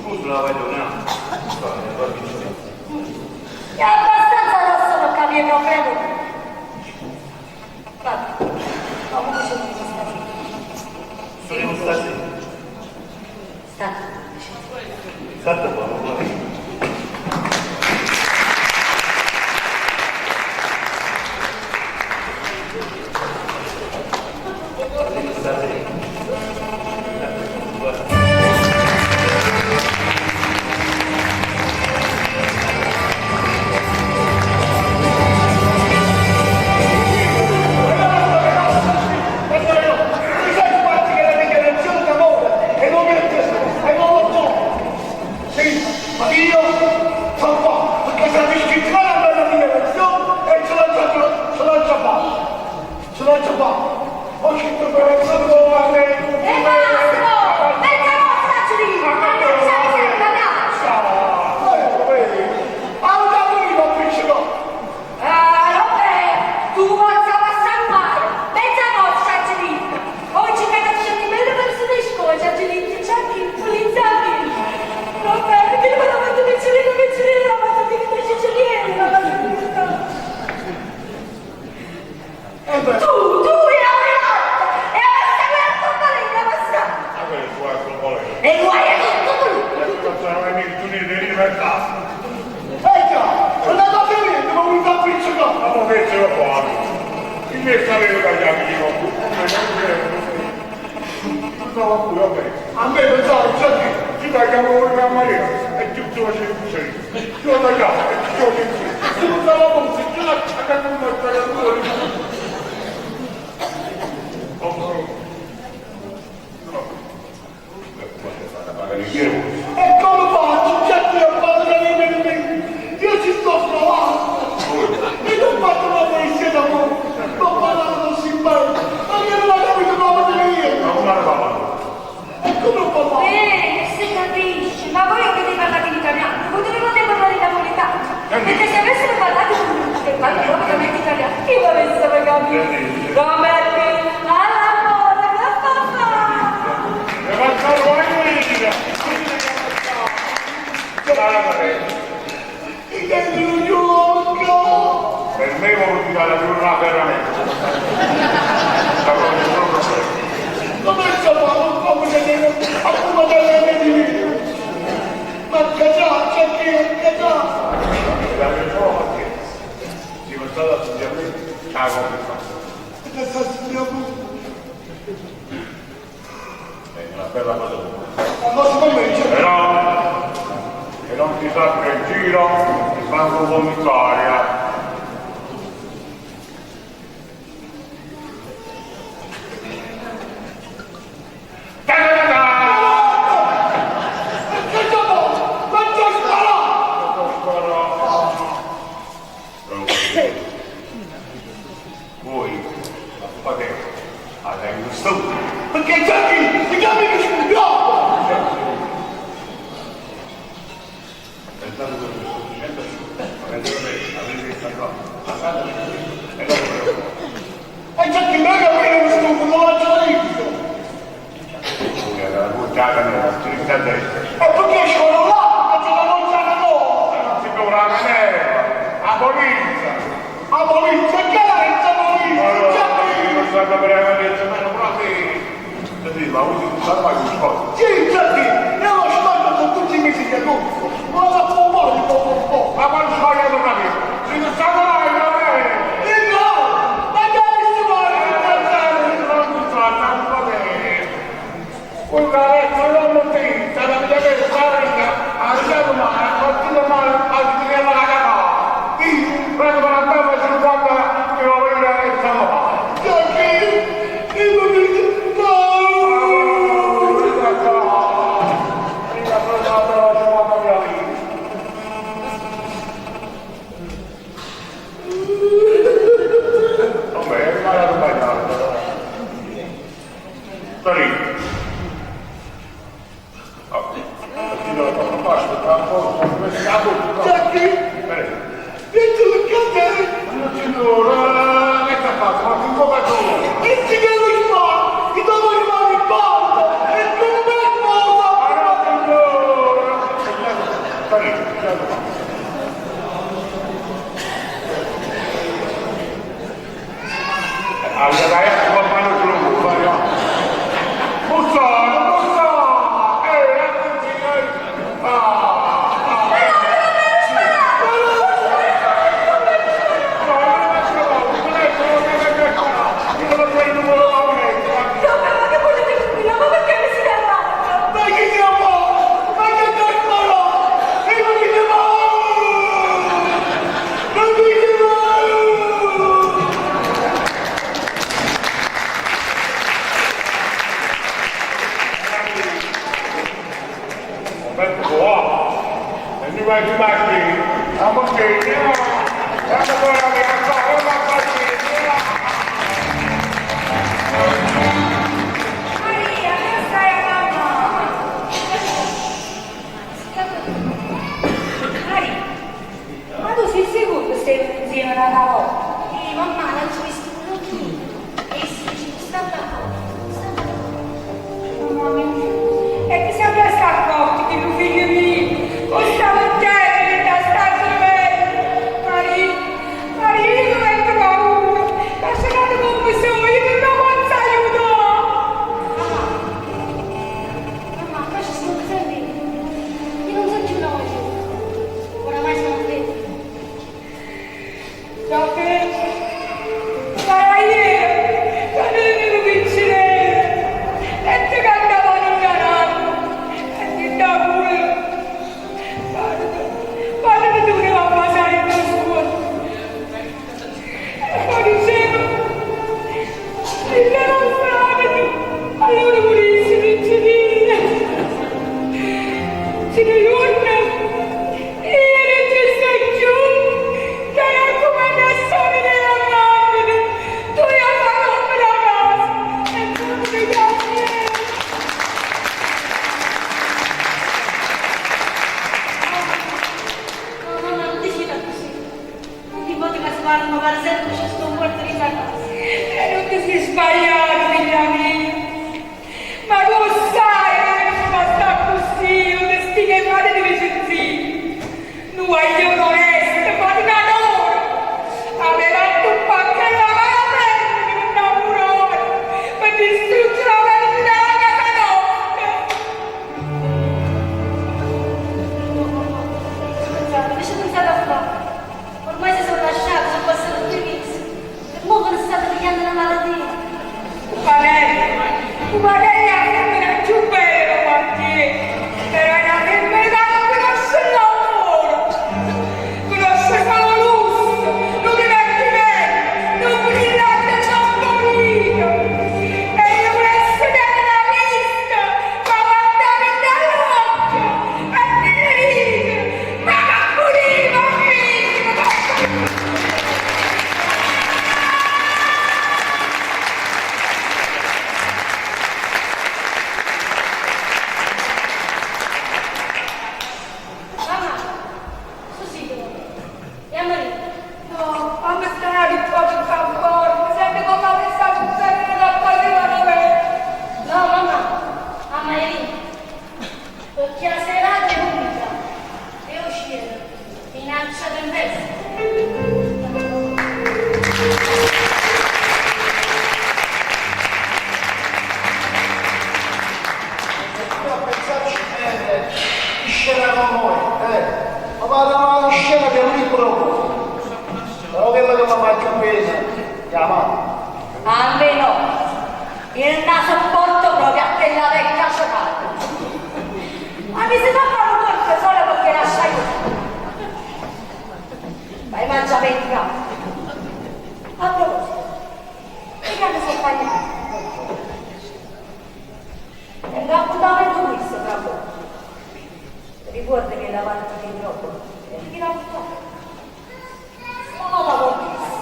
Scusa la voglio, no? È abbastanza rosso per capire problemi. Vabbè, comunque ci dobbiamo stasera. Sono stasera. State. State buono, buono. Stasera. Buono. Mi sai infatti che la dichiarazione d'amore è non mi e non lo so. Sì, ma io sono qua perché se mi scritta una bella dichiarazione e ce l'ho già, ce l'ho già fatta. Ce l'ho già fatta. Ho scritto per il amore. E basta! Mezzanotte, Angeli! Mannaggia miseria, mannaggia! Ah, da prima appiccicato. Ah, vabbè, tu forza passare mai! Mezzanotte, Angelina! Oggi che ti scendi bene verso le scuole, Angelina, c'è chi, pulizia chi! Vabbè, che mi hanno fatto piccirino, piccirino, mi hanno fatto dire piccirino, mi hanno fatto Eh beh, Tu, tu, e la e la sta la basta! Ma questo è il volere. E guai è tutto lui! Sono nemici di libertà. eh già, sono andato a finire, mi ho voluto appiccicare. Ma poi che ce lo fare? Il mio sapevo che gli amici non Non pure a me. A me pensavo, già che. Ci tagliamo con la Maria e tutto faceva il Ci lo tagliamo e tutto faceva il Ci buttava la musica, ce la E come faccio? Già che ho fatto che mi mi Io ci sto provando. Io non ho fatto una poesia d'amore. Ho parlato così bene. Ma io non ho capito proprio niente. Ma come parlato? E come ho parlato? Bene, si capisce, ma voi avete parlato in italiano, voi dovevate parlare in napoletano. Perché se avessero parlato in parla proprio italiano, io avessero capito. Come che all'amore, che fa E facciamo anche Mi tengo un gioco. Per me vuol dire la giornata veramente. Come si fa? Come se ne a come delle di Ma che già, c'è chi, che già. Si è stata a studiare me, ciao come fa. E sta studiando. È una bella cosa. Ma secondo me c'è. Però, che non si sa che in giro il banco comunitaria. Ta-ta-ta-ta! Che già Ma già sparato! Voi fate avete gusto. Perché già chi, ti chiami che studiamo! Pensate che sto dicendo, avete avete questa cosa, passate e dopo E già chi non capire lo stupido, non l'ha già visto! la buttata nella dritta a destra. E perché escono là? Perché la non c'è no! Non si dovrà venire, la polizia. La polizia, che è la polizia? Già qui! ormai mi sposo. Sì, Giacchì, io lo sbaglio con tutti i mesi di agosto, ma la può fare poco un po'. Ma quando sbagliato capito? Si non sta mai, non è! E no, ma dai, si Un ragazzo non triste, la mia che scarica, arriviamo male, continua male, arriviamo alla cacao. Io, prendo una bella 50 che lo voglio e siamo male. Giacchì, io mi Giacchì, vieni a E ti devo fare, ti devo rimanere in porta, e tu non mi sposa. Allora, ecco, mano giù, vai. Bussano, bussano! Attenzione! Ah! Ma che volete combinare? Ma perché mi si arrabbia? Ma che siamo? Ma che cazzo? E non mi chiamavo! Non mi chiamavo! Maria, che stai a mamma? Maria, ma tu sei sicuro che stai insieme una volta? Mamma, non ci ho visto un occhio. E sì, ci sta d'accordo, sta d'accordo. Mamma mia, e ti sembra sta accorto che mio figlio mio, con sta montagna da sta meglio. Maria, Maria, io mi metto paura, lasciate come sono, io non lo posso aiutare. Mamma, qua ci sono sempre. Io non so più una volta. Oramai sono fredda. Davvero? Ma ieri, quando ero piccolina, e ti cantavano una nanna, e ti davo pure. Guarda, guarda che tu ne vai a passare in scuola. E poi dicevo, il non frate, allora morissi piccolina. Ce ne giorno, io non ci sto più, che raccomando a solo della mamma, tu hai fatto la casa, e tu mi piace. No, mamma, non dici da così. Tutti i voti che si parlano, per esempio, c'è sto morto di casa. E non ti sei sbagliato, figlia mia. Ma tu sai che non fa sta così, non ti stia fate di vicenzini. Noi io non resto, fate una loro. Aveva tu pacchetto la mano prendere un innamorone per distruggere la vita della casa nostra. Pensate, invece pensate a fare. Ormai si sono lasciati, sono passati 2 mesi. E mo che ne state pigliando una malattia. Valeria, Valeria è la femmina più bella quartiere, però è una femmina che non conosce l'amore, conosce solo lusso, non divertimento, non brillante, non pulito. E io volessi dare una vista, ma guardare dall'occhio e dire ridere, ma che puliva, figlio, ma Mamma, su sì, E a Maria. No, fammi stare un po' più ancora, mi sento come avessi sempre da facevano me. No, mamma, a Maria. Perché la serata è unica. E uscire. Minaccia tempesta. pena e 'a mamma. A me no! Io nun 'a sopporto proprio a chella vecchia cecata! Ma mi si fa fare nu colpo solo perché lascia io. Vai mangia vendica. A proposito, che canne so tagliate? È un appuntamento questo tra poco. Ti ricordi che la parte di troppo? E chi l'ha portato? Stavolta con questo.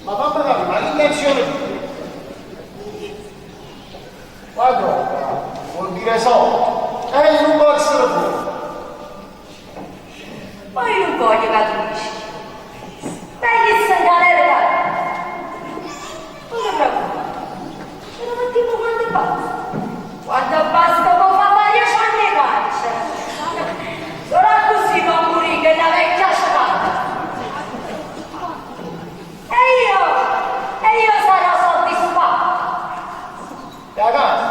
Ma fammi capire, ma che intenzione La droga vuol dire soldi. E io non posso fuori. Ma io non voglio che tu rischi. Meglio se in galera. Non ti preoccupare. Ce lo mettiamo quando basta. Quando basta può fare 10 anni di carcere. Solo così può morire che è una vecchia cecata. E io sarò soddisfatta. E a casa,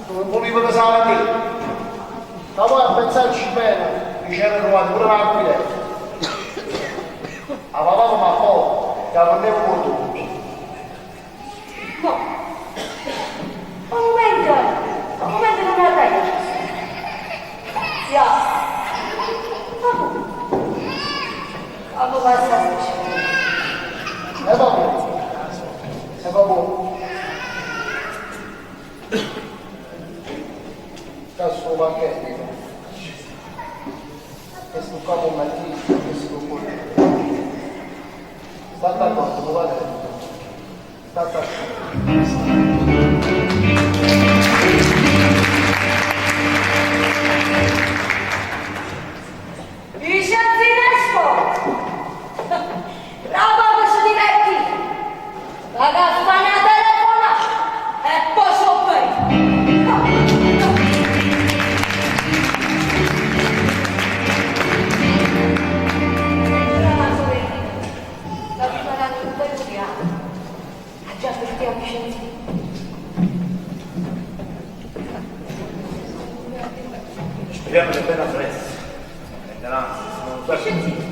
dove volevo che sa te. Ma poi a pensarci bene, mi c'era trovato pure una guida. A papà ma poco, che prendevo con tu. No. Un momento, un momento non me la dai. Ya. Vabbè. Vabbè, passa. E va bene. E va buono. Sta sto pacchetto. E sto qua con Mattia, e sto qua. State accorto, guarda. State accorto. Vicenzino Bravo che si diverti! La campana telefona e poi so bene! La prima tanto un paio di anni. Ha già perché a Vicenzino. Speriamo che bella presto. E grazie, sono un sacco. Vicenzino,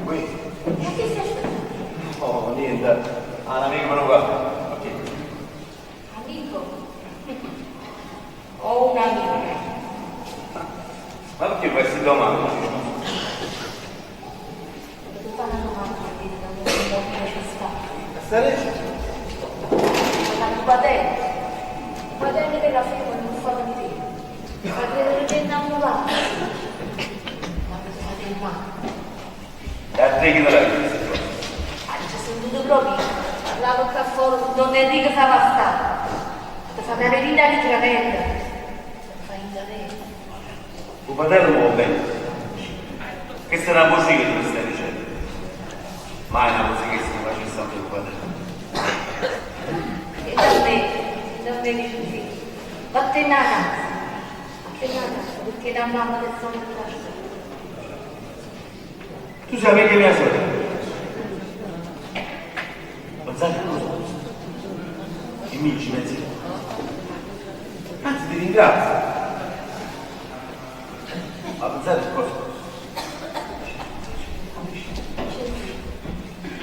Qui. ma che stai aspettando? Oh, niente. Ah, un amico me lo guarda. Ok. Amico? Ho un'amica. Ma perché queste domande? Devo fare una domanda che non ci sta. Stare Ma i quaderni, i quaderni della firma non fanno di te. Fa credere che è innamorato. Ma mi fate il male. E a te chi te l'ha chiesto? Ah, ci ho sentito proprio. Parlavo qua fuori con Don Enrico Savastano. Ti fa una verità di tremenda. Ti fa in galera. Tuo fratello va bene. Questa è una poesia che tu mi stai dicendo. Mai una poesia che si facesse a tuo fratello. E da me dice sì. Vattene a casa. Vattene a casa, perché la mamma che sono in casa. Tu sei meglio mia sorella. Pensate che cosa? E mi ci pensi. Anzi, ti ringrazio. Ma pensate che cosa?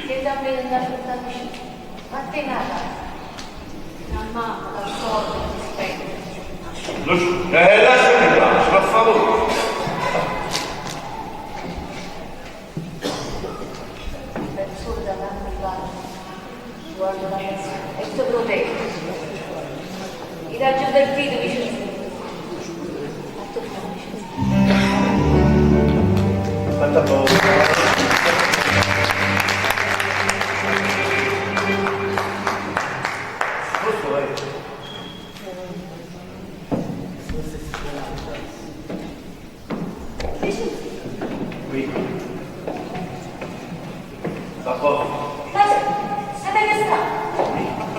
Che da me non da vicino. Vattene a casa. La mamma, la sorella, ti aspetta. Lasciami in pace, per favore. Penso dall'altra parte. Guardo la persona e ti proteggo. Il raggio del fido Vicenzino. Fatto fare Vicenzino. Fatta poco. Posto è. Vicenzino. Qui. Sta a posto. Ma se che sta?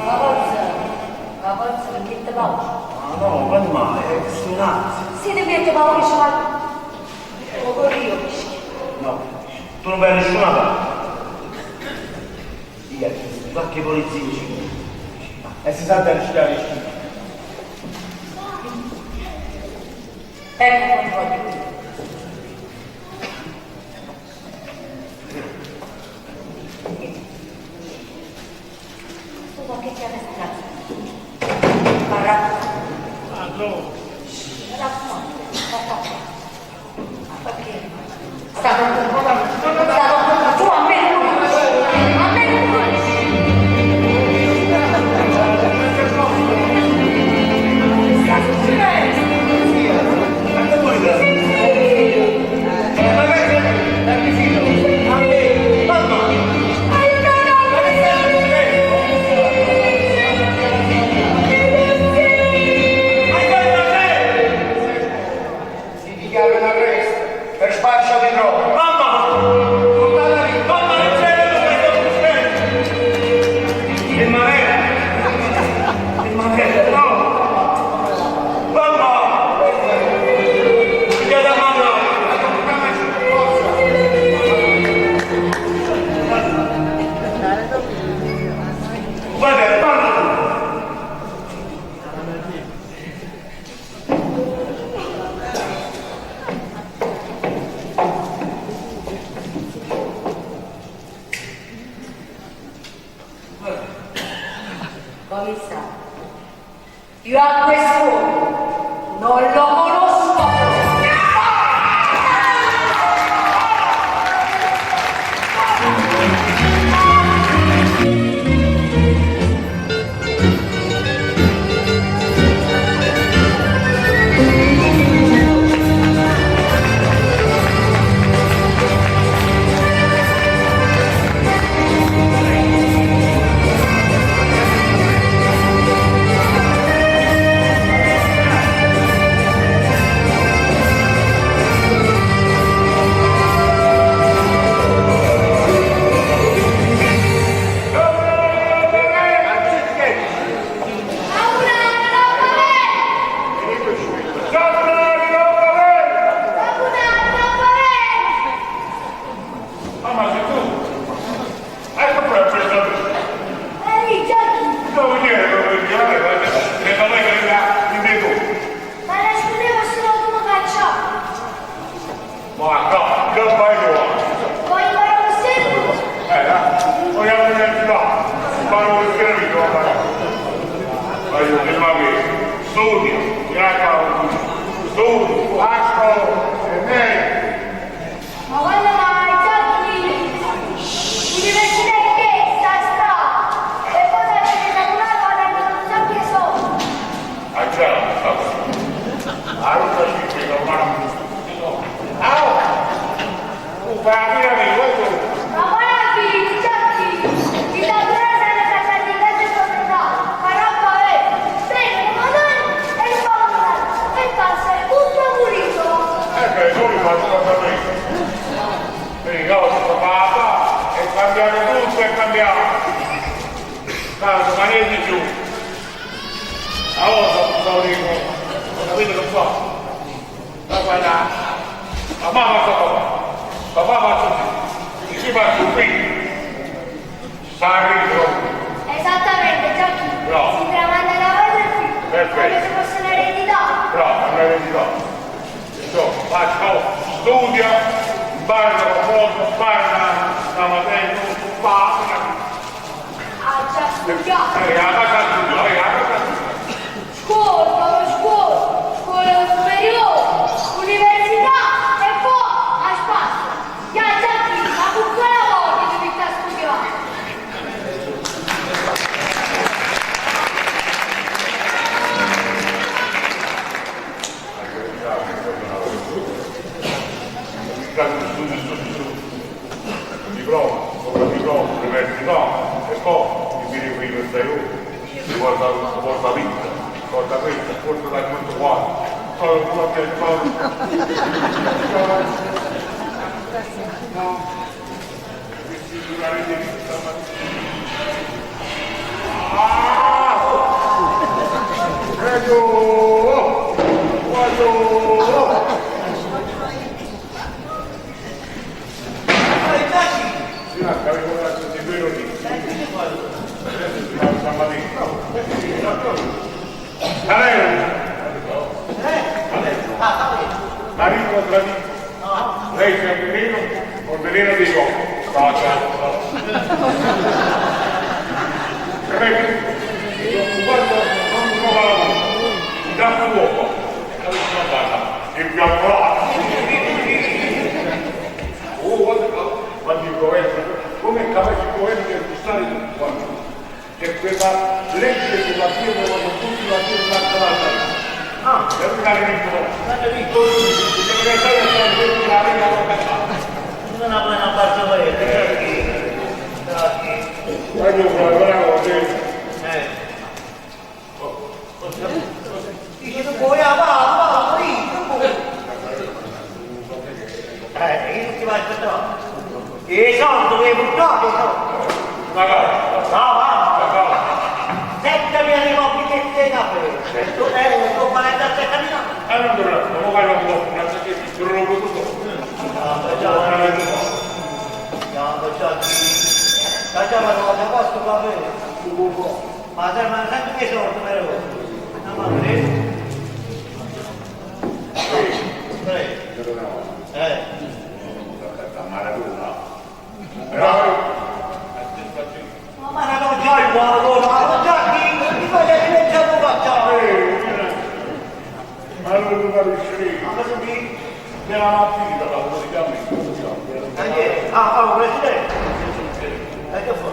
Ma forse, ma forse perché ti paura. Ma no, quando mai? È questione ansia. Se ti mette paura ci va. O corri io, fischi. No, tu non vai a nessuna parte. Io qualche polizia ci E si sa da rischiare schifo. Ecco controlli. chiama strada. Parrà. Perché? Stavo stavo tu a me non conosci, a me non conosci. Sta succedendo? Si dichiara in arresto per spaccio di droga. Mamma! Portata lì. Mamma non c'è, non c'è! E Manera! E Manera, no! Mamma! Chieda mamma! Guarda, parla tu! Commissario, io a quest'uomo non lo conosco. Mamma sei tu? Ecco qua, questo. Ehi, Giacchi, Dove viene? Dove viene? Ne non è che mi vedo. ma nascondevo solo tu caccia. Ma no, che fai tu? Voglio fare un seguito. Eh, vogliamo l'università. Fare un schermito, va Ma io ti ma che studio, mi raccomando, studio, lascio e me. Ma quando mai, Giacchi? L'università è che sta sta. E poi la naturale guadagno un sacco di soldi. Ah già, sta. Ah, non faccio che ma Ah! Tu fai la fine mia, vuoi tu? Ma quale figli, Giacchi? Il naturale sarà stata di grande proprietà. Caramba, eh! Bene, comandante e comandante. E passa è tutto pulito. Ecco, tu mi faccio la sapere. Vedi, io sono papà, è cambiato tutto, è cambiato. Tanto, ma niente giù. Allora, lo dico, ho capito che fa. Ma guarda, mamma fa papà, papà fa così, si fa qui. Sa ridere. Esattamente, Giacchi. Bravo. Si tramanda da padre e figlio. Perfetto. Come se fosse un'eredità. Bravo, non è eredità. Insomma, faccio, studia, impara qualcosa, impara una materia, tutto, fa, Ha già studiato. la casa studia, la casa studia. Scuola, scuola, scuola superiore, università e poi a spasso. Ya Giacchi, ma con quella volta devi stare a studiare. Studio, studio, studio. Diploma, sopra diploma, università, e poi mi viene qui questa io, mi porta, porta pizza, porta questa, porta da tutto qua. Sono quello che sono. No. Ah! Prego! Guardo! Sì, ma avevo dato di quello lì. Adesso si va a San Marino. Salerno! Marito tradito. Lei c'è il veleno o il veleno dei cocchi? No, certo. Prego. calcolati. Oh, guarda, quando il governo, come è capace il governo di acquistare tutto quanto? C'è quella legge sulla firma quando tutti la firma l'altra. Ah, E non è ricco. quando dico, Perché sai che la Lega non non ha una parte per Voglio fare una cosa. Eh. Dice tu puoi, ah, va, va, lì, tu puoi. Io non ti vado a aspettare. E soldi, le hai buttati, i soldi. Magari. No, va. Sette mi arrivò a biglietti di caffè. Tu, tu 47.000. Allora, non voglio un po' tutto. No, già, no, già, già, ma non ho questo caffè. Ma se ma senti che soldi però. No, ma vedi? Eh. Ma non già il guardo, ma già chi ti voglio diventare un facciamo. Ma non lo capisci. Ma cosa dici? Nella mattina la praticamente. Ah, ah, presidente. E che fa?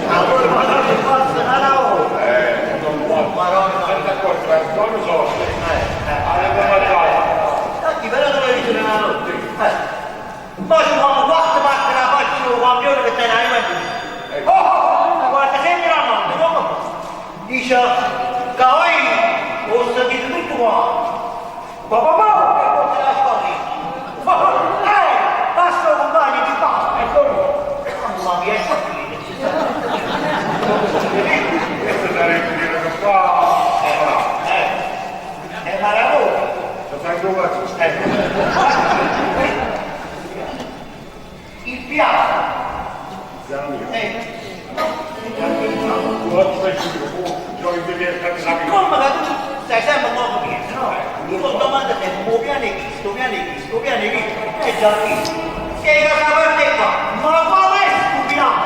Allora, ma non ti faccio una lavoro. Non può. Madonna. Senza accorto, non so. Eh. Alle domande. Tanti però dove dice una notte. Eh. Ma ci fanno quattro macchine a faccio un campione che te ne hai mai. Oh, guarda sempre la notte, come fa? Dice, cavai, ho sentito tutto qua. Papà, papà, che porta la squadra. Basta compagno di qua. E come? Mamma mia, è qui. Questo sarebbe dire che qua. È Maradona. Lo sai dove? Il piano. Piano mio. Eh. Come Siccome che tu stai sempre poco dietro, no? Io ho domanda sempre, o piano è chi, sto piano è chi, sto piano è chi, è già qui. Sei da questa parte qua, ma qual è sto piano?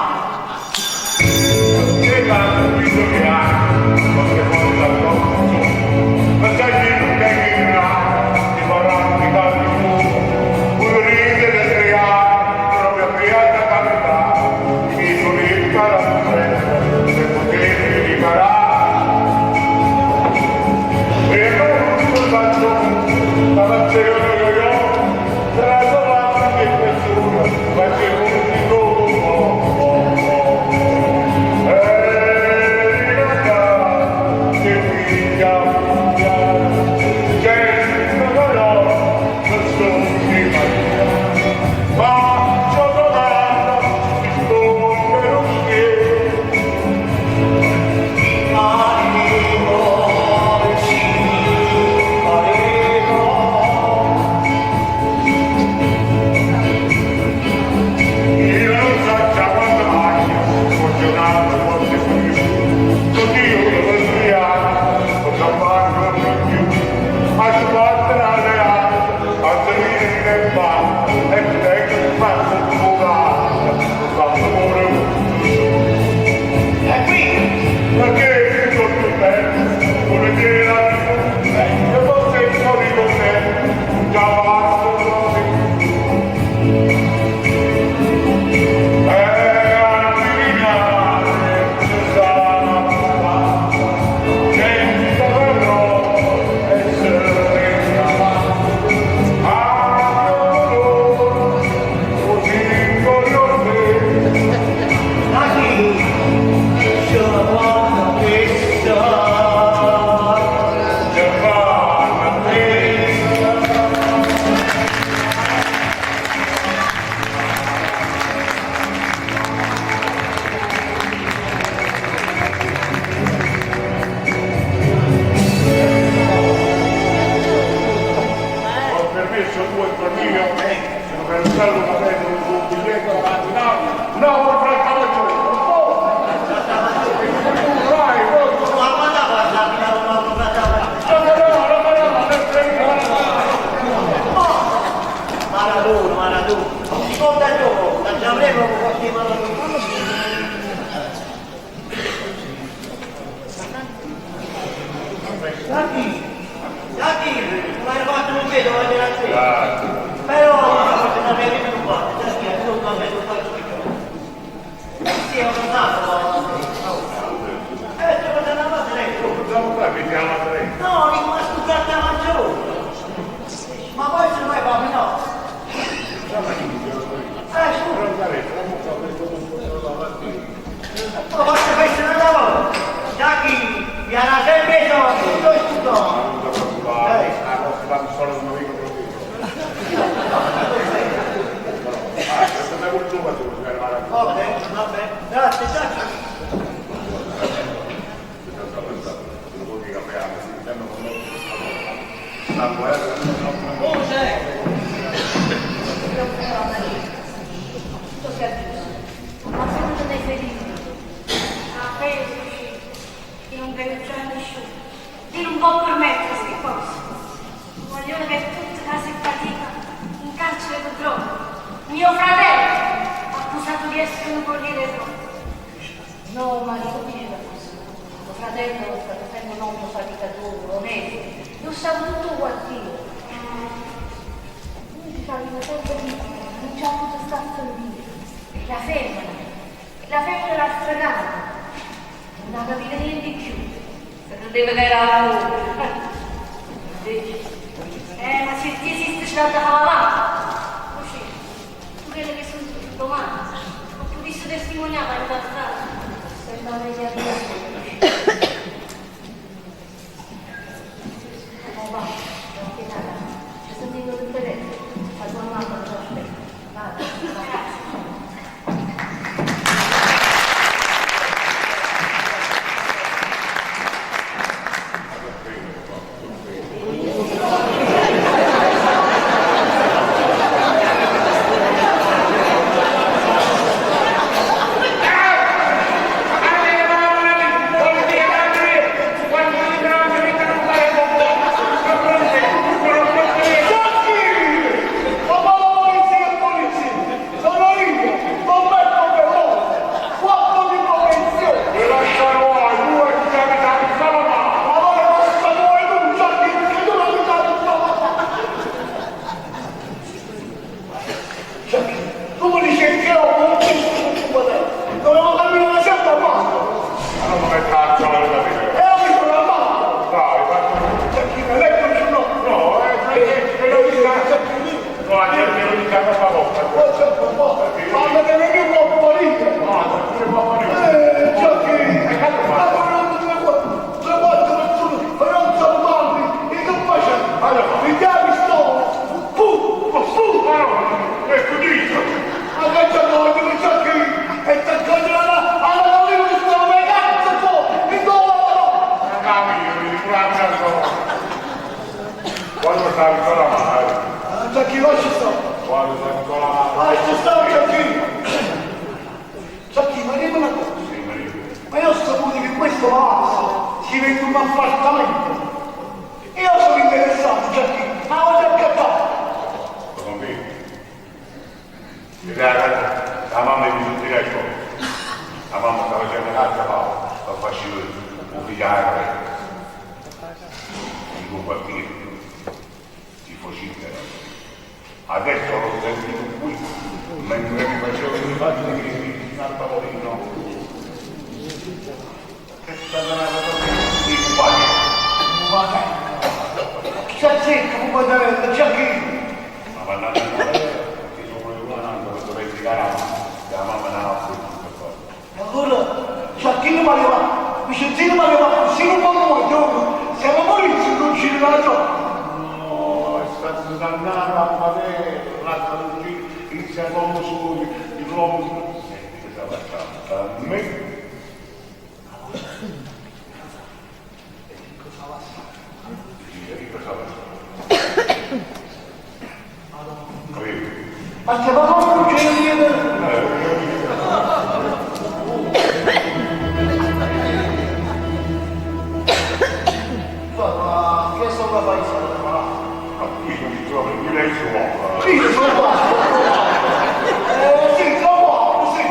Che l'hanno visto che ha, qualche volta troppo ma sai che non è che ti vorranno di tanti su, un ridere creare, proprio creata carità, mi sono imparato per potermi riparare. E non sono faccio, la faccio io, io, tra la e questura, facevo un Io non so già quanto macchia, fortunato forse più. Così io lo sbriaco, ho campato di più. A sbattere alle altre, a salire nel bar, e tengo fatto fugare, ho fatto pure un E qui, Perché tutto bene, pure che la e forse il solito te, già basta così. ma chi? Ci vuole questa. Ho permesso tu e per mio, se non per usare una prendo un biglietto avanti Napoli, no, per fare non può. Vai, vai. Ma mandava la cabina, non l'ho No, no, no, no, no, Maradona, Maradona. Si conta il gioco, la già avremo qualche Maradona. Guardi, caffè, te voglio bene a te. Però io voglio sapere che tu fai, già che tu caffè tu fai tutto. Sì, ho pensato, ti faccio una cosa, lei. No, dico, ma scusate la maggiore. Ma poi se mai fammi no. Scusa. Ma faccio questo una volta. Già chi mi ha sempre tutto e tutto. Va bene, va bene. Grazie, grazie. Tutto si è chiuso. Ma se non ne sei libero. Ah, penso, che non denunciare a nessuno. Io non può permettere queste cose. Un guaglione che è tutta casa e fatica, in carcere per droga. Mio fratello, accusato di essere un corriere droga. No, ma non dice la cosa. Mio fratello sta facendo un uomo faticatore, onesto. Lo sa tutto quartiere. Lui si fa una sempre vittima, non c'ha avuto sta a servire. E la femmina, la femmina l'ha fregata. Non ha capito niente di più. Se credeva che era lui. Invece, ma se ti esiste ce l'ha da avanti. Così, tu quello che sono tutto domani, ho potuto testimoniare in passato. Sembra meglio adesso. Oh, va, ci sentiamo per telefono. La tua mamma ti aspetta. Vada, grazie. Ma la polizia è polizia! Sono io, Roberto Bellone, quattro di protezione! Ma voi cosa vuoi tu, Giacchino, che tu non mi dai Giacchino, tu mi dici che io non ci sono dovevo camminare una certa mano! E io mi sono armato! Giacchino, lei non c'è no! Ma deve venire un po' Giacchino, ma non due quattro, due quattro persone, per non salutarmi, e che faccio? Mi chiami sto, pu, pu, ma che c'è noi, Giacchino, e ti accorgi alla, alla gallina che stava per cazzo, e dove Quando stavi con la mano? Giacchino, lascia stare. Quando stavi con la mano? Lascia stare, Giacchino. Giacchino, ma dimmi una cosa. Ma io ho saputo che questo palazzo si vende un appartamento. Io sono interessato, Giacchino, ma voglio accattare. La mamma mi sentirà il La mamma sta facendo cazzo Paolo, sta facendo un figliare. Dico quartiere, ti vocifera. Adesso l'ho sentito qui, mentre mi facevo i fatti di al tavolino. Che è stata una cosa di compagno. Chi c'è un pagliarello, Giacchino? Ma mandate a ti sono venuto un altro per dover indicare la mamma non ha fatto. E allora Giacchino mi arriva, Vicenzino mi arriva, così non può morire, siamo moriti non ci rimane. No, è stato dannato a padre, l'altro inizia l'uomo su, l'uomo su. Senti cosa facciamo? A me? Sì, cosa facciamo? Capito? Ma se va non c'è niente. Ma che sono fai? Ma qui non mi trovo più lei su. Sì, sono qua. Sì, sono qua, sì.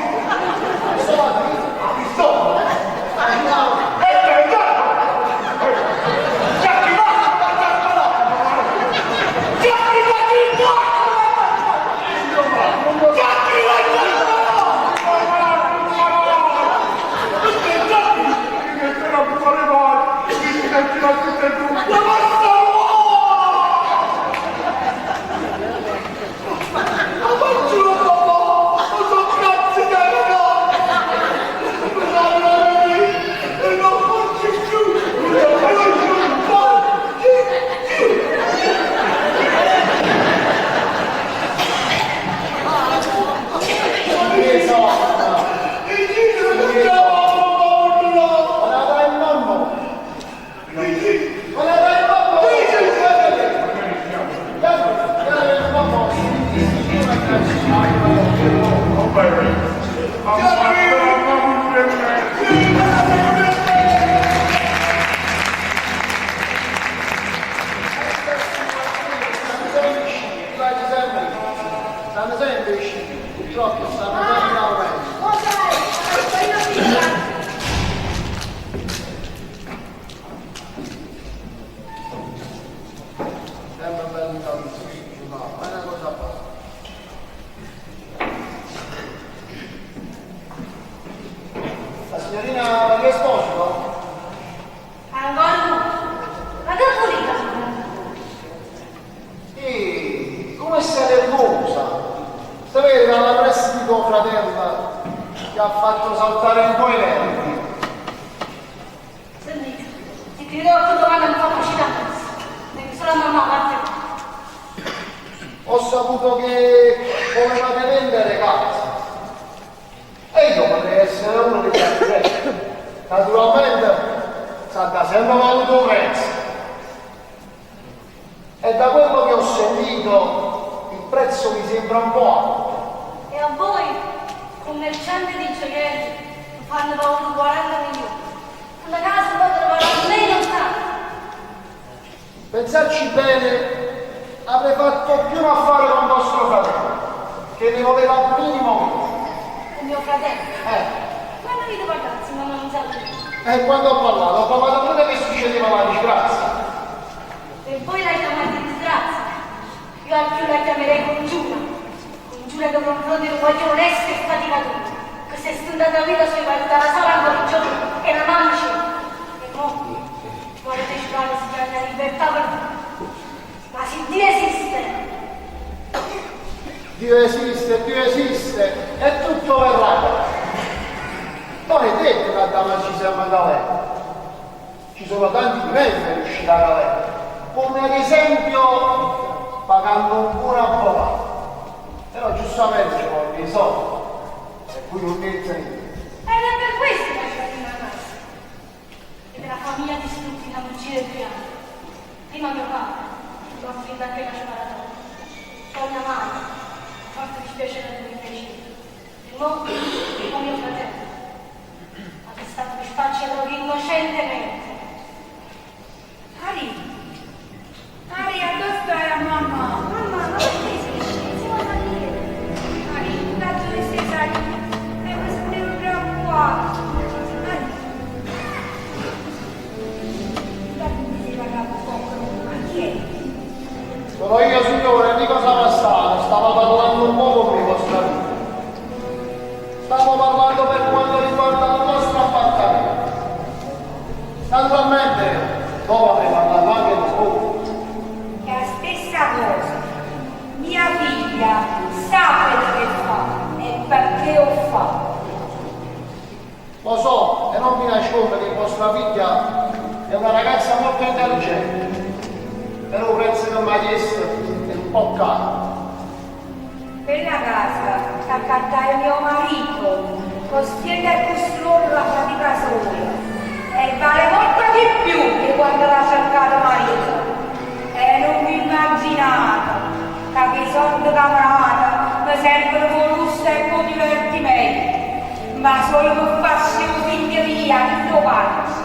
Stanno sempre vicini, purtroppo stanno sempre in aumento. Sempre bello in no, ma è una cosa buona. La signorina Maria Esposito? Ancora tu? Ma che pulita? Ehi, come sei nervosa? Sapete dalla pressa di tuo fratello che ha fatto saltare un po' i nervi. Sentite, se ti vedo che domani mi fa uscire a casa. Devi solo a mamma, guarda. Ho saputo che volevate vendere casa. E io potrei essere uno degli altri. Naturalmente sa da sempre valuto prezzo. E da quello che ho sentito il prezzo mi sembra un po' alto. E a voi, commercianti di gioielli, mi fanno paura 40 milioni. Una casa poi troverò almeno 80. Pensarci bene, avrei fatto più un affare con vostro fratello, che ne voleva un minimo meno. Con mio fratello. Eh. Quando avete parlato, mamma non sa E quando ho parlato pure che succedeva la disgrazia. E voi la chiamate disgrazia? Io al più la chiamerei congiura. Congiura che confronti un guaglione onesto e faticatore, che si è stundata la vita sua per aiutare la sola ancora il giorno e la mamma c'è. E mo, volete giurare si chiama la libertà per voi. Ma se Dio esiste, Dio esiste, Dio esiste e tutto verrà. Non è detto che a Damasco ci siamo in galera. Ci sono tanti mezzi per uscire da galera, come ad esempio pagando un buon avvocato. Però giustamente ci vogliono i soldi, per cui non niente niente. Ed è per questo che c'è una casa. E della famiglia distrutta in un giro di anni. Prima mio padre, l'ho finita anche la sparatoria. Poi mia madre, forte dispiacere per mi fece. E mo, con mio fratello. Arrestato per spaccio droga innocentemente. Ari, Ari, dove stai mamma? Mamma, ma perché sei scesa? Siamo salire. Ari, da dove sei salito? E questo devo preoccupare. Ari, mi sei pagato poco, ma chi è? Sono io signore, di cosa passate? Stavo parlando un po' con mio vostro amico. Stavo parlando per quanto riguarda il vostro appartamento. Naturalmente, dopo avrei parlato anche di voi. È la stessa cosa. Mia figlia sa quello che fa e perché ho fatto. Lo so, e non vi nascondo che vostra figlia è una ragazza molto intelligente. Però il prezzo che mi ha chiesto è un po' caro. Quella casa che accattai mio marito, costiera e costruire la fatica sola. E vale molto di più che quando l'ha cercato marito. E non vi immaginate che i soldi che mi date mi servono per lusso e per divertimento, ma solo per farsi un figlio via, non lo faccio.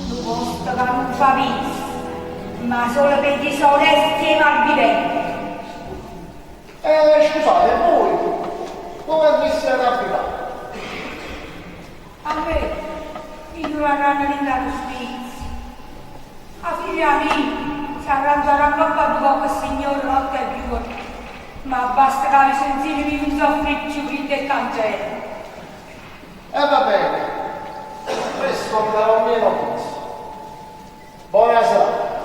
Un posto che non fa vista, ma solo per disonesti e malviventi. Scusate, voi come avreste ad abitare? A me mi troveranno in spizio. A figlia mia si arrangerà a papà di quel signore notte e giorno. Ma basta che mi sentire mi non soffri più di cancello. E va bene, presto vi darò mie notizie. Buona serata.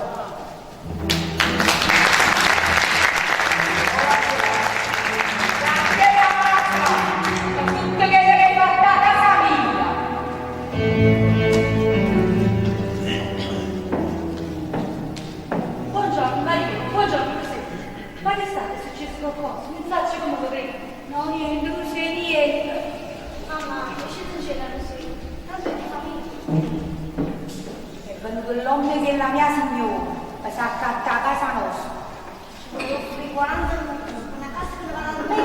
Tutto quello che hai fatto a casa mia. Buongiorno Maria, buongiorno Presidente. Ma che state? È successo qualcosa? Non so come vorrei. No, niente, non c'è niente. Mamma, uscite in cena così. Tanto è di famiglia. È venuto l'uomo che è la mia signora, che si accatta a casa nostra. Ci voglio offrire 40 minuti, una casa che ne vale almeno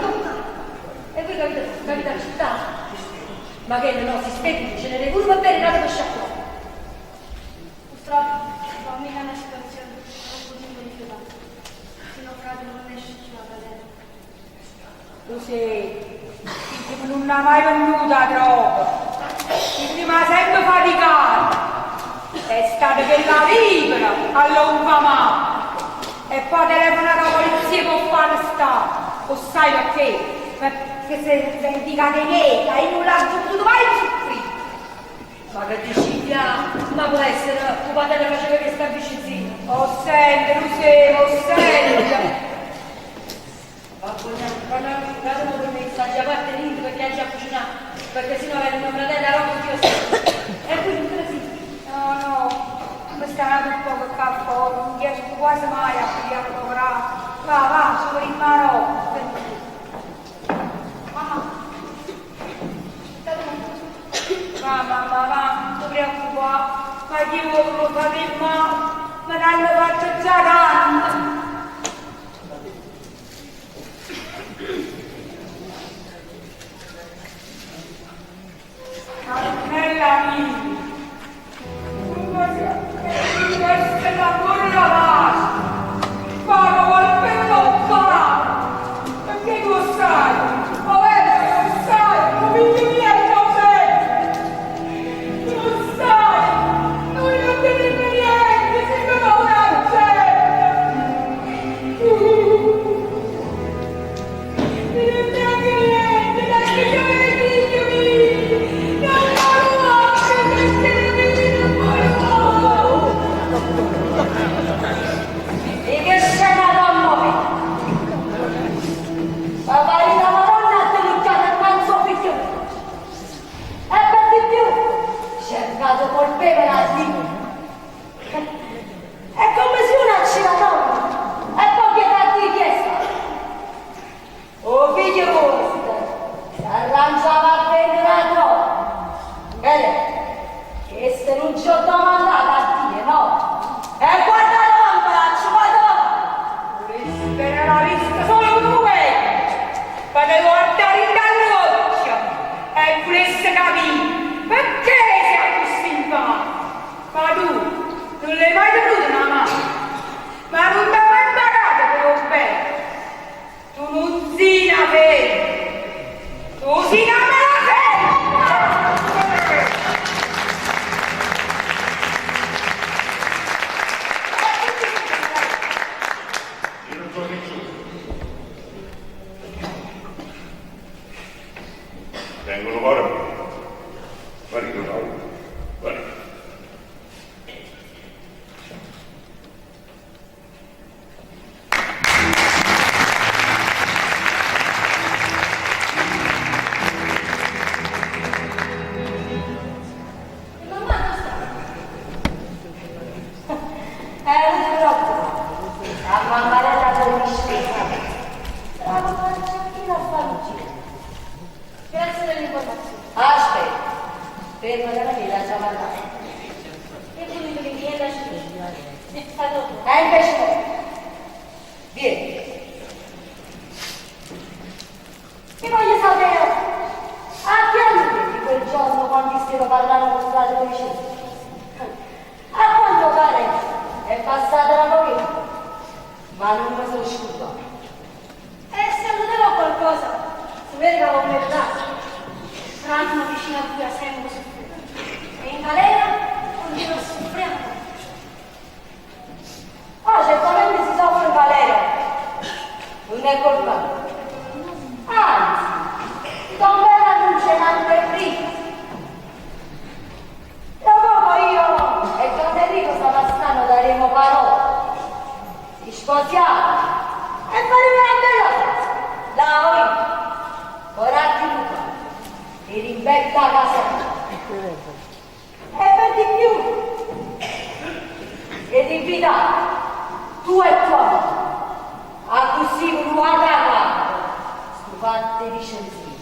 Ma chella no, si specula, ce ne pure per bere n'ato sciacquone. Purtroppo, la mica è una situazione che non potevo rifiutare. Se no frate non esce più la galera. Tu sei, figlio non ha mai venuto a droga. Figlio mi ha sempre faticato. È stata quella libera all'infamata. E poi telefona la polizia per fare stare. O sai perché? Perché se vendica di me, che io non l'ho potuto mai soffrire. Ma che dici, ma può essere, tuo padre faceva questa vicina. Oh senti, lo sei, oh senti. Va buona, datemi permesso, già parte niente perché ha già cucinato, perché sennò aveva mio fratello a roba che io so. E poi non te la senti. No, no, mi sta un po' che qua fuori, non riesco quasi mai a pigliare a lavorare. Va, va, sono in mano. Mamma, datemi un po'. Va, mamma, va, non ti preoccupare. Ma chi vuole lo fa per male? Me l'hanno fatto già tanto. Carmela mia, questa è la buona pace, pago quel bello pane, perché tu sai, Roberto, lo sai, lo figlio mio è Giuseppe, tu lo sai, noi non teniamo niente, siamo povera gente. Non è neanche niente, neanche io e figlio mio, non voglio perché non voglio. E che scena da muovere? Papà la Madonna ha tenuto nel mezzo figlio. E per di più, cercato colpevole a Dio. È come se una ci la donna e poi chiede a Dio chi è stato. O figlio vostro si arrangiava a vendere la droga. Vede, che se non ci ho domandato a Dio, no? E guardate avanti, ci vado avanti. Voleste la vista solo un momento, per guardare in dall'occhio e volesse capire perché sei così infame. Ma tu non l'hai mai tenuta una mano, ma non ti hai mai imparato quello bene. Tu non sei una femmina, tu sei una malafemmina. Io non so nessuno. Vengono ora. Guardi, no. Guardi. E mamma dove sta? Non ti preoccupare. La mammarella dormisce. Bravo, faccio a fare un giro. Grazie dell'informazione. Aspetta, ferma da me, la già mandata. E volete che viene la cena? A dopo. E invece no. Vieni. Ti voglio sapere, a chi alludi di quel giorno quando stiamo parlando con frate vicino? A quanto pare è passata una pochino, ma non mi sono sciupa. E se alludevo a qualcosa, si vede che avevo meritato. Franco vicino a cui ha sempre soffrito. E in galera continua a soffrire ancora. Ah, certamente si soffre in galera. Non è colpa. Anzi, Don Bella non c'è un'anteprima. Tra poco io e Don Enrico Savastano daremo parola. Ci sposiamo e faremo una bella festa. La oi, Coratti Luca, ti rimbetta a casa tua. E per di più, siete invitati, tu e tua moglie, a così un guarda stufate Vicenzino,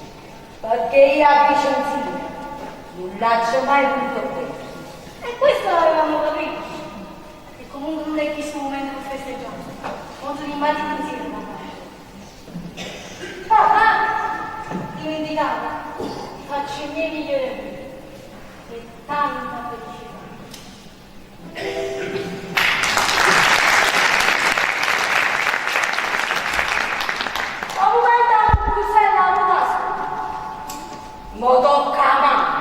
perché io a Vicenzino non l'ho mai voluto bene. E questo l'avevamo capito. E comunque non è questo momento per festeggiare. Molto di immagini insieme, papà. Papà, dimenticavo. Faccio i miei migliori auguri e tanta felicità. O mumento 'a cuccuzzella 'a vota sola. Mo tocca 'a mamma.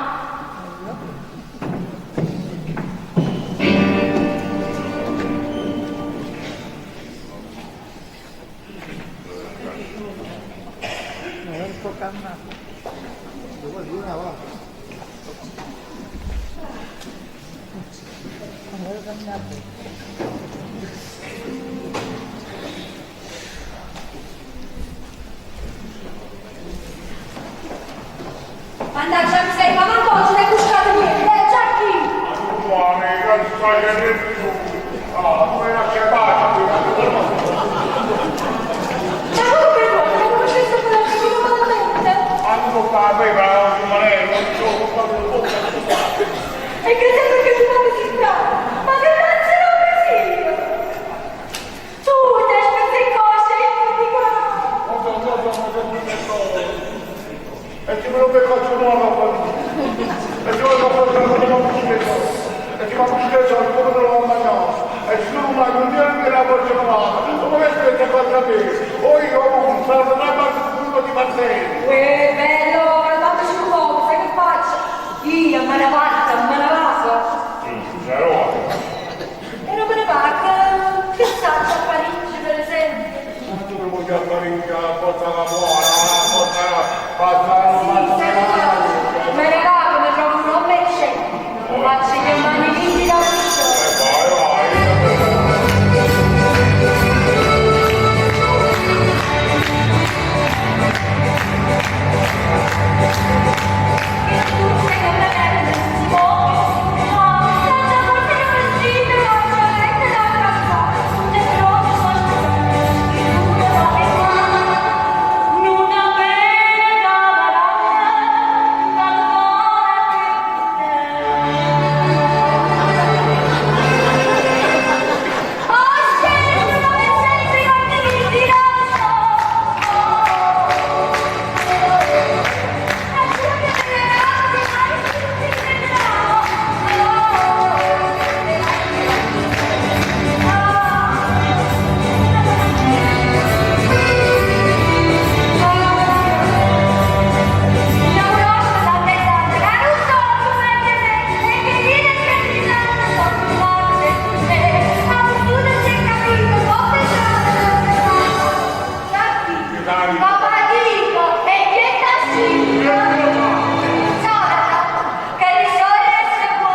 Mannaggia 'a miseria, ma manco oggi t'hai cuscato niente, eh Giacchì? Ma tu amica, non stai nessuno. Ah, come non c'è pace qui, ma tu Ma come vuoi? Ma come sei stato malamente? Ma tu fa la febbre, non è, non sono E che sempre che tu mi si Ma che cazzo non mi sia? Tu te queste cose io mi dico. E ti volevo per faccio nuovo, e ti volevo fare una cosa, e ti faccio scherzo, come te lo mangiare, e se non mangi un giorno che la voglio nuova, come che stai a te? O io non sono mai fatto di partenza. Uè, bello, calmateci un poco, sai che faccio? Io me ne vado, me ne vado. Sì, sarò. E non me ne vado, che saccio a Parigi, per esempio. Ma tu mi voglio a Parigi, a porta la buona, a porta la... Porta la... Me ne vado, mi trovo un uomo eccetto. Faccio chiamare i figli da Vai, vai. Papà dico, e che tassino? Che risole se può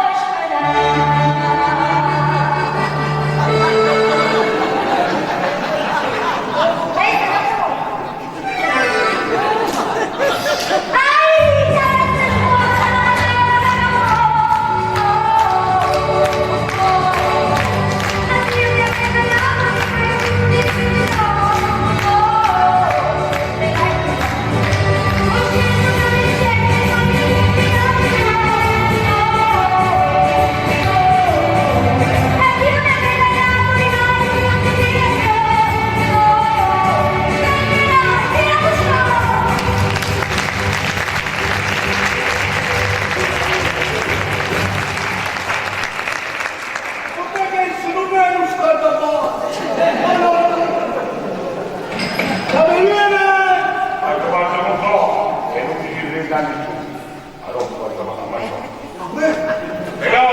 Ma perché se non è uno scaldapane? Ma no! Cameriere! Ma tu guarda non so, e non ti ci renda nessuno. Allora guarda ma ma Però!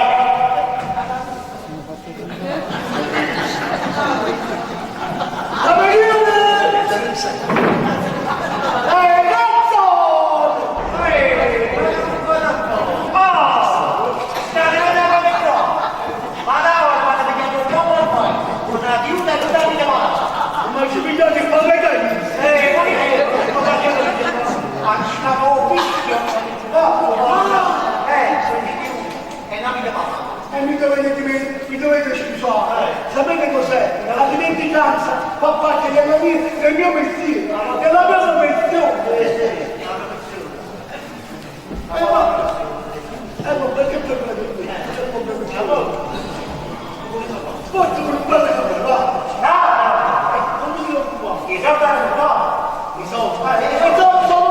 Cameriere! Ragazzo! Ma ci pigliate il palletto? E mi dovete, mi dovete scusare, sapete cos'è? La dimenticanza fa parte della mia, del mio mestiere, della mia professione. Eh, ma, ma perché problemi qui? C'è un problema qui. Forse per quello che me va. Non mi preoccupare. I soldi non I soldi sono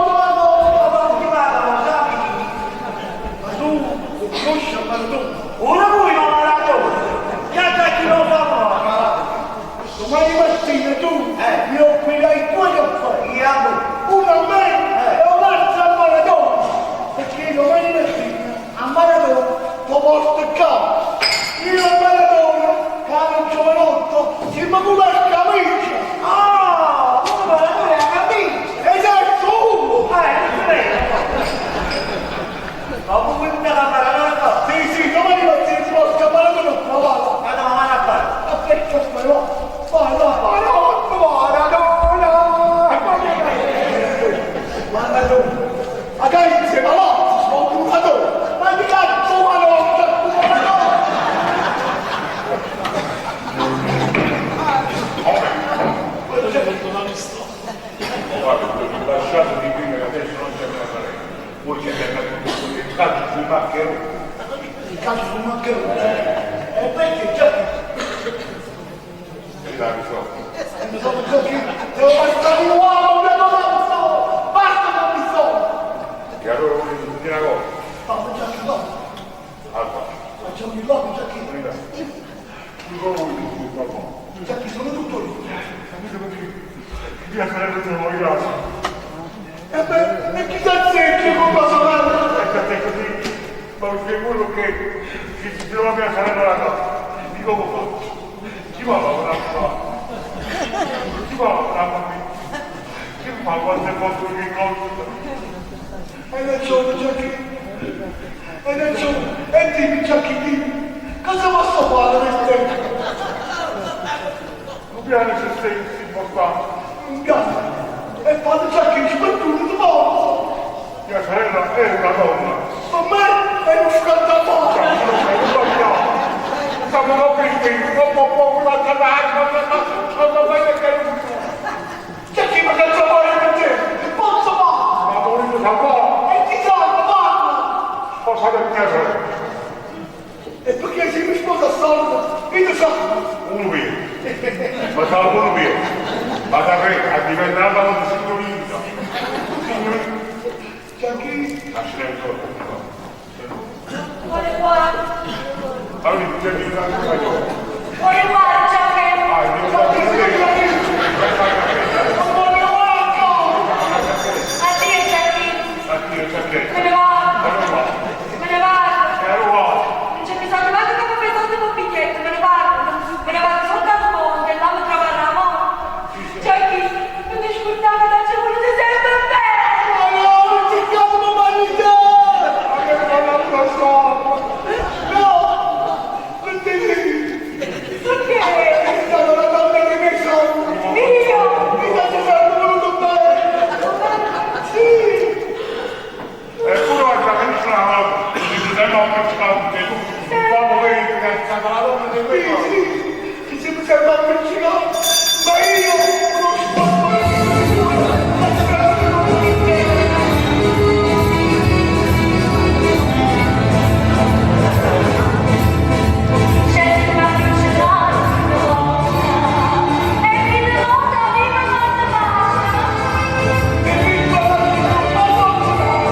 E chi s'azzecca con la sorella? E c'azzecca sì, ma perché quello che si trova mia sorella la casa, dico come faccio? Chi va a lavorare qua? Chi va a lavorare con me? Chi fa quante volte che costa? Hai ragione Giacchino, hai ragione. E dimmi Giacchino, dimmi, cosa posso fare per te? Un piano c'è senso importante. Un piano? E fate Giacchino, sperduto di forza. Mia sorella è una donna. Ma me è uno scattato. Siamo C'è chi mi cazzo vuoi per te? Posso fare? Ma volete salvare? E ti salvo, parla! Cosa del mia sorella? E perché se mi sposa a salvo, io ti salvo! Uno via. Ma salvo uno via. Ma da che è diventata una signorina. Signorina. C'è chi? Lasciate ancora. Vuole qua. Allora, c'è di una cosa. Vuole qua, Giacchino. Ah, io Addio, Giacchino. Addio, Giacchino. Me ne vado. Me ne vado. E allora? Non c'è bisogno manco che mi fai soldi per un biglietto, me ne vado. Me ne vado sotto al ponte, là mi troverà la morte. Giacchino, non ti scordare che ci voluto sempre bene. Ma no, non ti chiamo marito! Ma che non lo so! No! Non ti dico! Perché? È stata la donna che mi salva! Io? Mi t'ha sempre voluto bene! Sì! Eppure la capisci una volta, ti sei appiccicato tu, quando vedi che è stata la donna di Sì, prima. sì! Ci siamo sempre appiccicati! Ma io non sto C'è una principale e vive volta vive volta basta. Di nuovo forza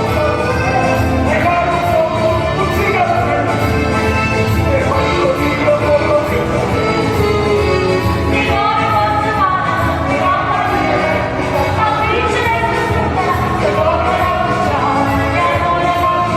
vada, a vincere tutta, che volta la e allora la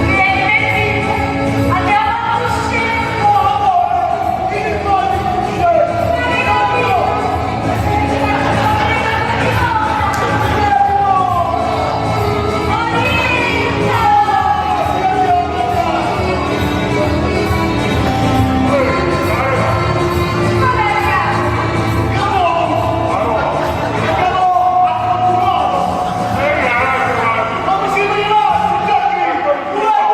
Vieni, andiamo a uscire. Come siamo rimasti, Giacchino? Guarda che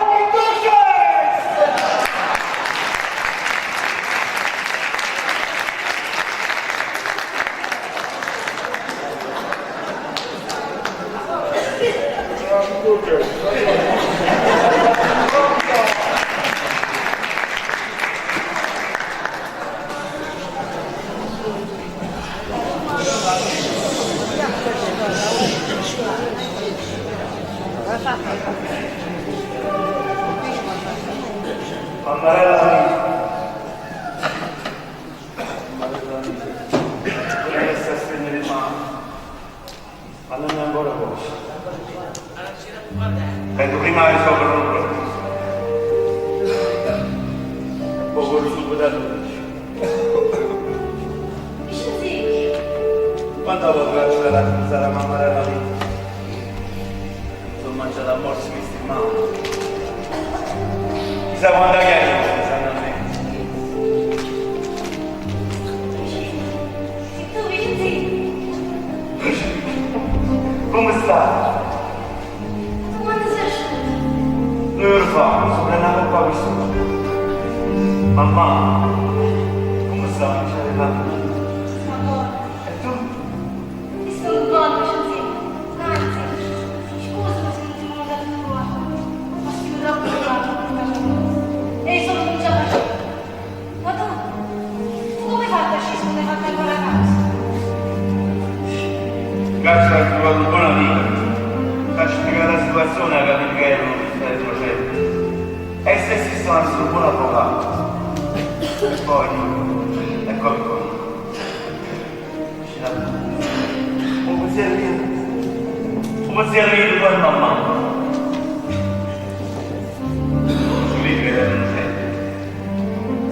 c'è! Mammarella mia. Mammarella mia. Vorrei essere a stringere in mano, ma non è ancora cosa. Ecco, prima di sopra non lo Poco subito da luce. Sì, Quando potrò arrivare a pensare a mammarella mia? Mi sono mangiato a morsi visti in mano. Chissà quando che è, pensando a me. e tu Vinci, Come sta? tu quando sei asciutto? Noi lo fa, sopra una coppa qui sopra. Mamma, come sta? C'è la Sto buono. E tu? Io sto buono, Vinci. Anzi, scusa, L'educazione ha capito che era un innocente. E se si sta un buon avvocato. E poi, ecco qua. Un pensiero mio. Un pensiero mio poi mamma. Ci vedi che era innocente.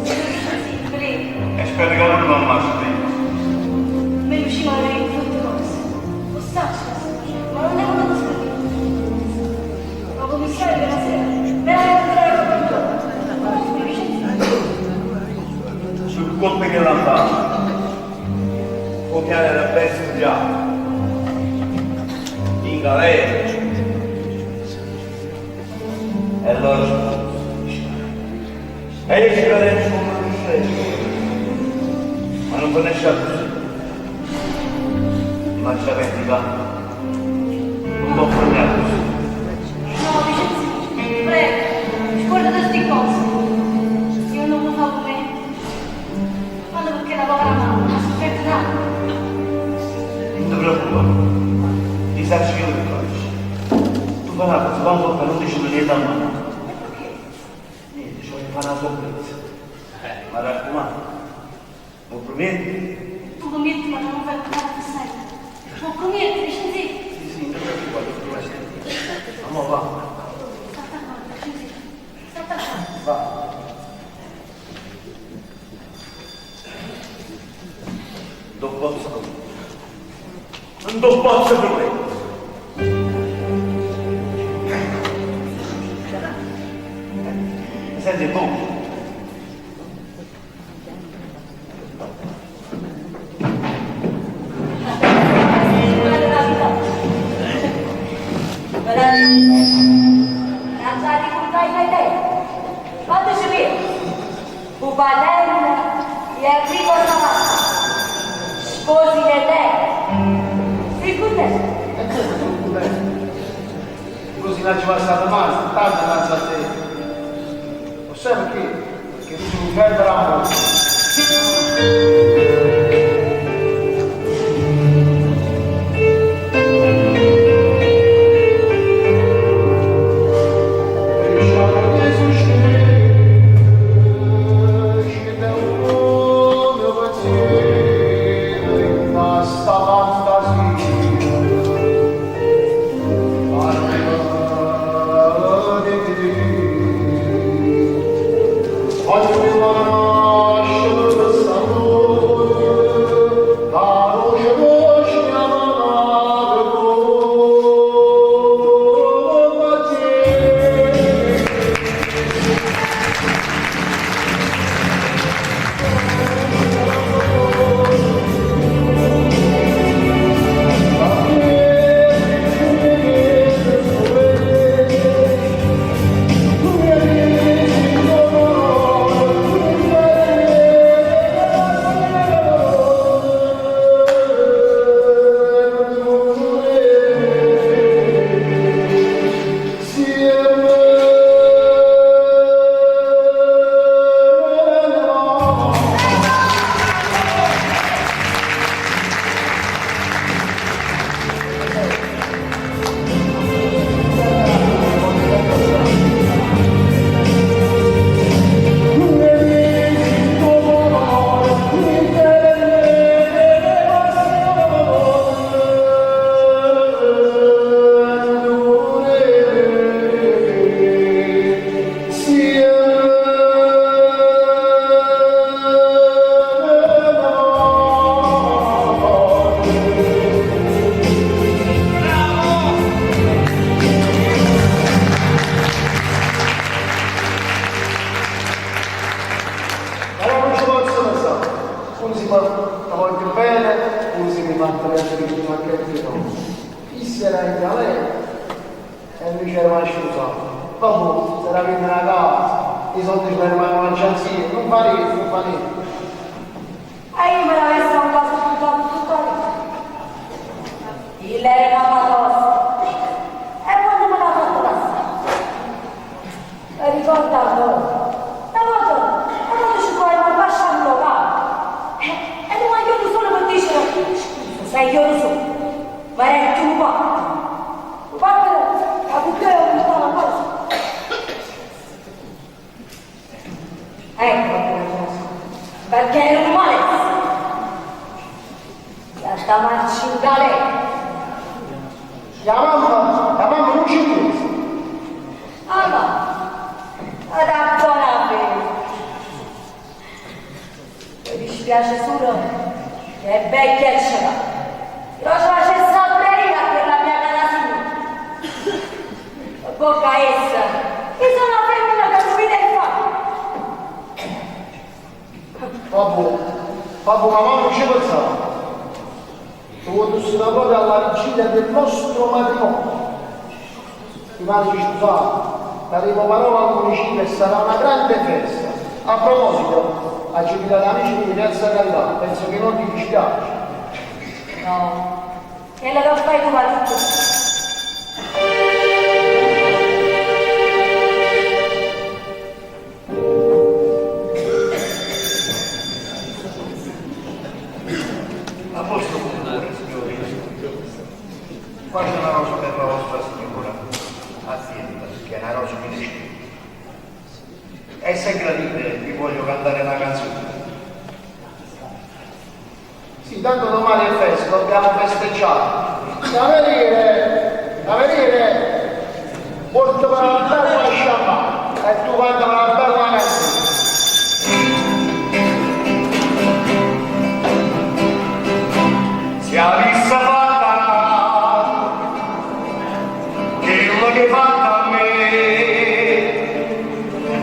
Sì, credo. E spero che non mamma ci vedi. Me riuscivo a avere tutte cose. Lo saccio, ma non è una cosa che Ma commissario della sera, me la devo entrare con il giorno. Ma non sono Vicenzino. Sul colpo che l'ha fatto. O piano era ben studiato. In galera. E allora scusa. E io ci credevo come un Ma non conosce così. Ma ci vendica. Non può tornare così. No, Vicenzino, prego, scordate queste cose. Io non lo faccio bene. Quando perché la povera mamma ha sofferto tanto. Non ti preoccupare. Ti saccio io che faccio. Tu fai una cosa, va un po' per non dici niente a mamma. E perché? Niente, ci voglio fare una sorpresa. Ma raccomando, lo prometti? Tu prometti ma non fai più sempre. Tu prometti, Vicenzino. Sì, sì, non ti preoccupare, lo prometto. Ma mo va. State accorto, Vicenzino. State accorto. Va. Non posso. Non posso promettere. Senti, tu. Quando ci vedi? Ubalella e Enrico Samassa. Sposi le te. Sei contento? E come sono contento? Così non ci va stata mai, tanto innanzi a te. Lo sai perché? Perché tu sei un grande amore. Scusa, sei io lo so, ma è più un patto. Un patto, la Dispiace solo che è vecchia e ce va. Però ce facesse pure io a quella mia cara signora. Bocca essa. Io sono una femmina che non vede fa. Vabbè, vabbè, ma non ci pensavo. Tu vuoi stare proprio alla vigilia del nostro matrimonio. Ti mandi scusate, daremo parola al municipio e sarà una grande festa. A proposito, a invitato amici di Piazza Carità, penso che non ti dispiace. No, quella che fai tu va tutto. A vostro cuore, signori. Qua c'è una rosa per la vostra signora azienda, che è una rosa che dice. E se gradite, vi voglio cantare una canzone. Sì, tanto domani è festa, dobbiamo festeggiare. Da venire, da venire, porto per una bella champagne e tu canta una bella canzone. Se avesse fatta quello che fatta a me,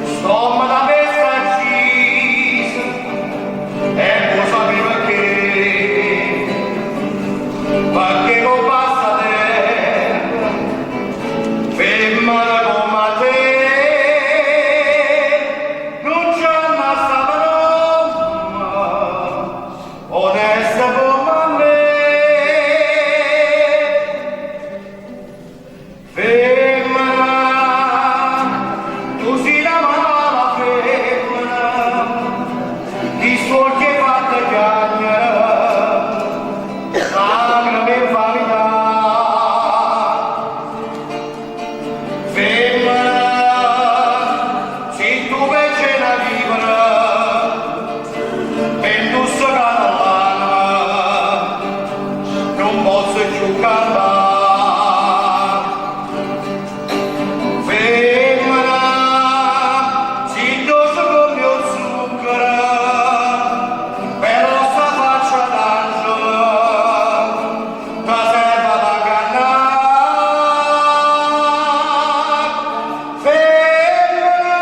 sto da messa accisa e non sapeva che, perché non passa tempo, femmina come te, non c'è una stava onesta come me. Femmina, tu sei la mala femmina, chi suol che fatta chiacchiera, lacrime e vanità. Femmina, se tu invece la vivere, e tu sei l'anima, non posso più cantare. Femmina, si dolce come lo zucchero, però sta faccia d'angelo, ti serve ad ingannare. Femmina,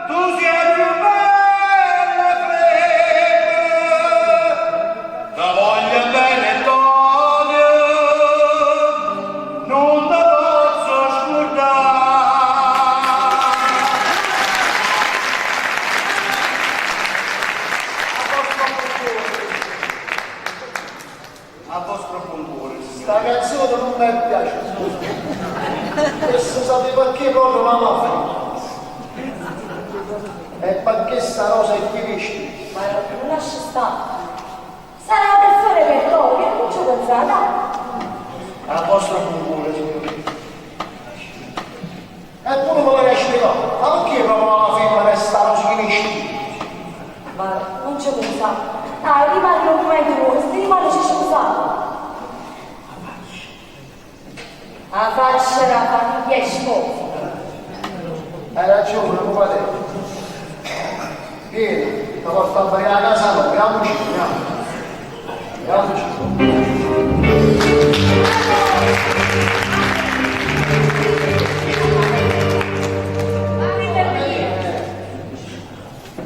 tu sei più bella femmina, ti voglio bene e t'odio, non ti posso scordare. A vostro buon cuore, signore. Sta canzone non mi è piaciuta. Questo sapeva perché proprio mamma fa. E perché sta rosa è qui vicino. Ma non lascia stare. Sarà del suo repertorio, non ci pensate. A vostro buon cuore, signore. Eppure me la spiegare. Ma perché proprio mamma femmina e sta rosa qui vicino? Ma non ci pensate. Dai, rimani un momento vostro, rimani ci scusate. La faccia la famiglia è sposa. Hai ragione, come te. Vieni, ti porto a fare a casa no, andiamoci, andiamo. Andiamoci.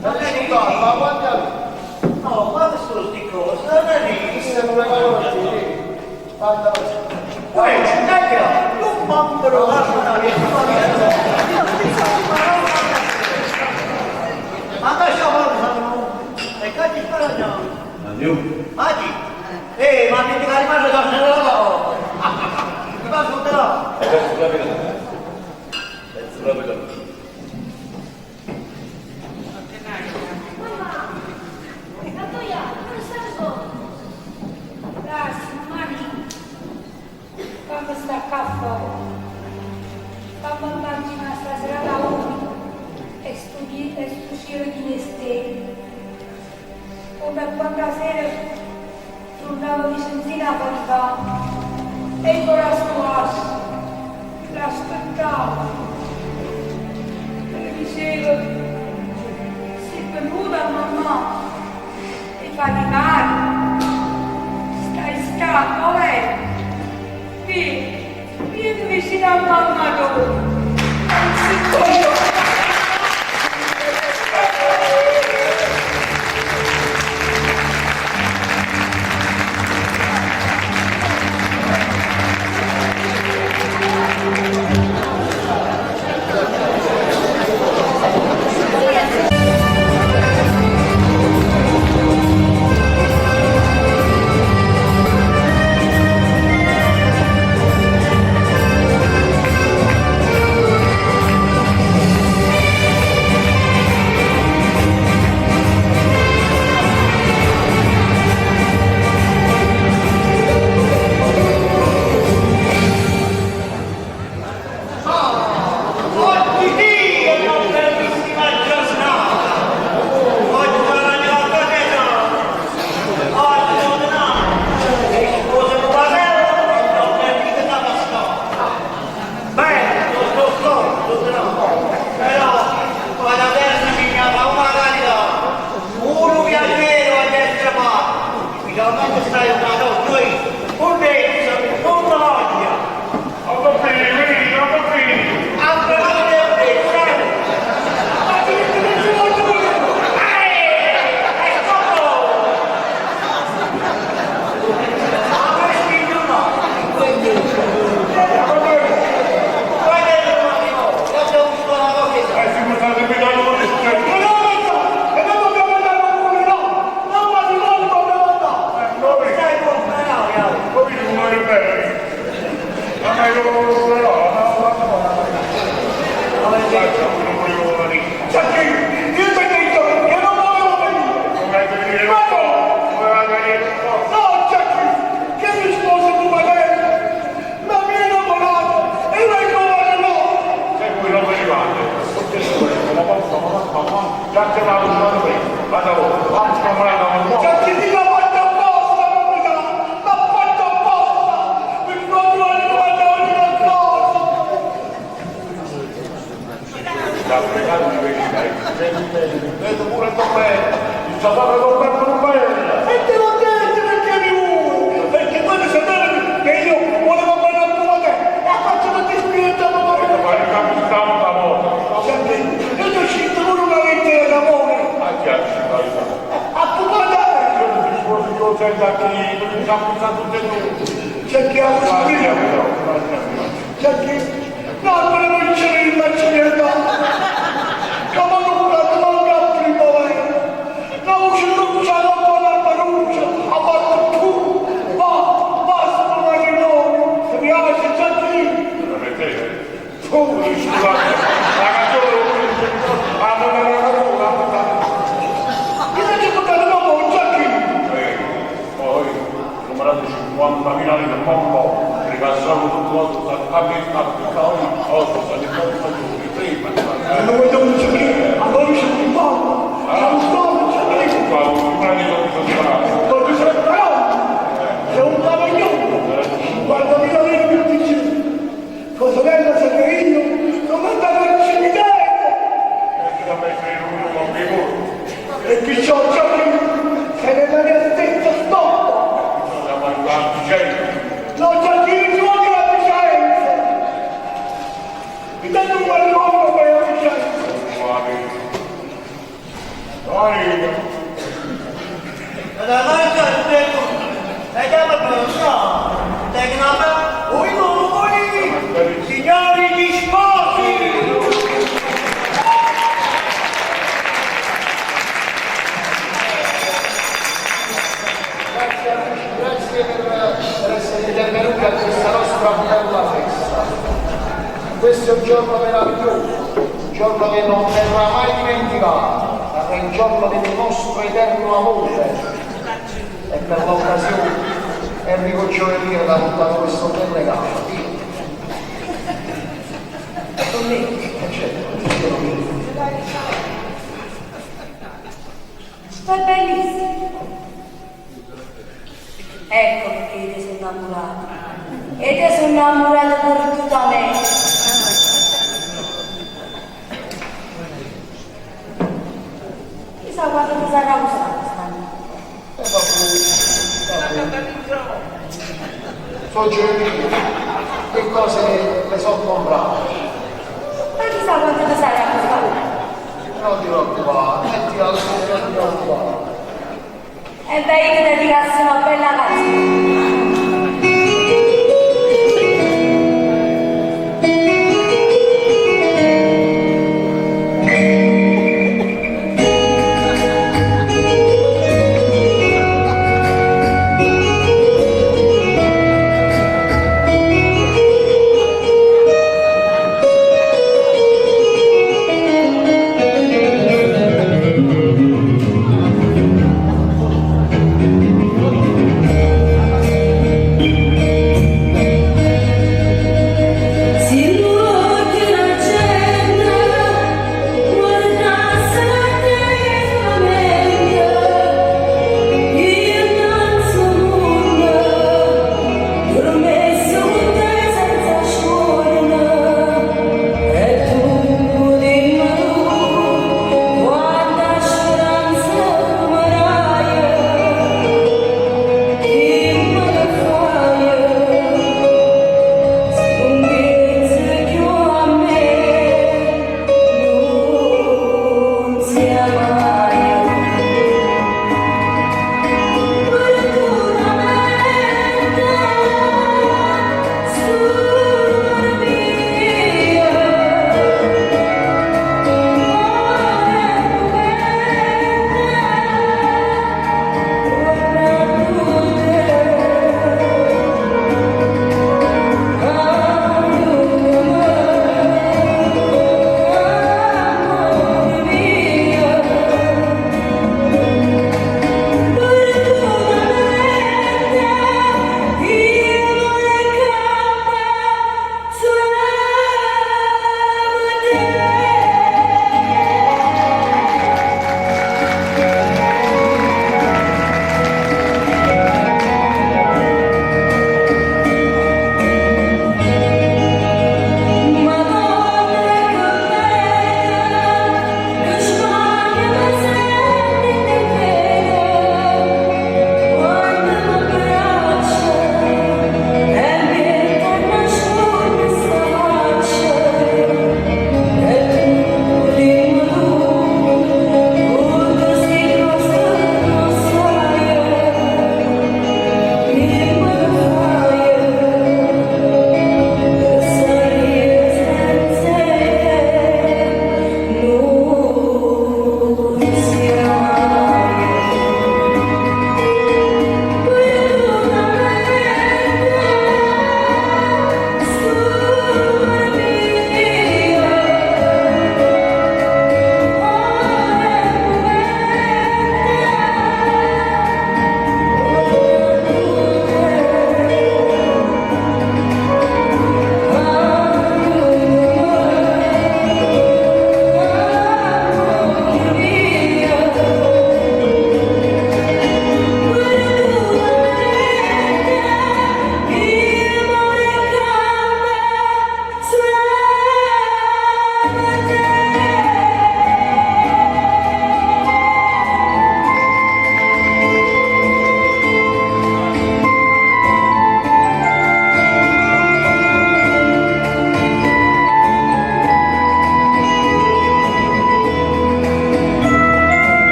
Ma scusa, ma quanti anni? No, ma sono sti cose? Non è Queste sono le parole, Guarda così. Uè, dai, non bambero, Ma che stiamo parlando? E che ci sparano? Andiamo. Maggi? Ehi, ma ti rimane da solo? Ti passo te là? Penso proprio no. Penso proprio no. Mamma, Antonia, non stai solo. Grazie, mani. Fammi sta caffè. Fammi immaginare stasera da uno e studi e sto cielo di stelle. Come quando la sera tornava Vicenzina a faticare e io la squasso, l'aspettavo. E le dicevo, sei venuta mamma. a mamma tua. Non si può. Oggi sì è una bellissima giornata! Oggi guadagno la società! Oggi sono nato! E sposo un fratello e non permette da passato! Beh, lo sto scordo, no? Però, quando adesso mi chiama una carità, un piacere a destra parte, finalmente stai una donna, un mezzo, una voglia! E non dobbiamo andare a cuore, no! Non matrimonio dobbiamo andare! Giacchino, io ti ho detto che non volevo venire! Ma no! No, Giacchino, che mi sposo tu materno! Ma mi è innamorato e vengo a no! Giacchino, l'ha fatto apposta, capitano! L'ha fatto apposta! Per continuare a mandare qualcosa! E te l'ho detto perché mi vuoi! Perché quello sapeva che io volevo bene a tua te! E faccio tutti spirito Giacchino, io ti ho scritto pure una lettera d'amore! A tua madre! Cerchiamo spirito! Giacchino, no, ma non c'è il macinetto! Come non la manca a primavera! La voce luce, la buona luce, ha fatto tu! Va, basta matrimonio! Ti piace, Giacchino? Io non ci portato dopo, Giacchino! Non voglio un ciprino, allora c'è un po'! C'è un po', Giacchino! Dove c'è il c'è un pavaglione, 50.000 lire più di giù. Cosa bella se che io sono andato al cimitero e perciò Giacchino, se nella mia stessa stoppa, no Giacchino ci vuole la Vicenza. Mi date un matrimonio per la Vicenza. Signori gli sposi! Grazie amici, grazie per essere intervenuti a questa nostra bella festa. Questo è un giorno meraviglioso, un giorno che non verrà mai dimenticato, sarà il giorno del nostro eterno amore. E per l'occasione Enrico Giovelino ti ha portato questo bel regalo. E certo, te lo dico. Sto è bellissimo. Ecco perché io ti sono innamorata. E te sono innamorata perdutamente. Chissà quanto ti sarà usato stanotte. E vabbè, vabbè. So Giovelino, che cose le so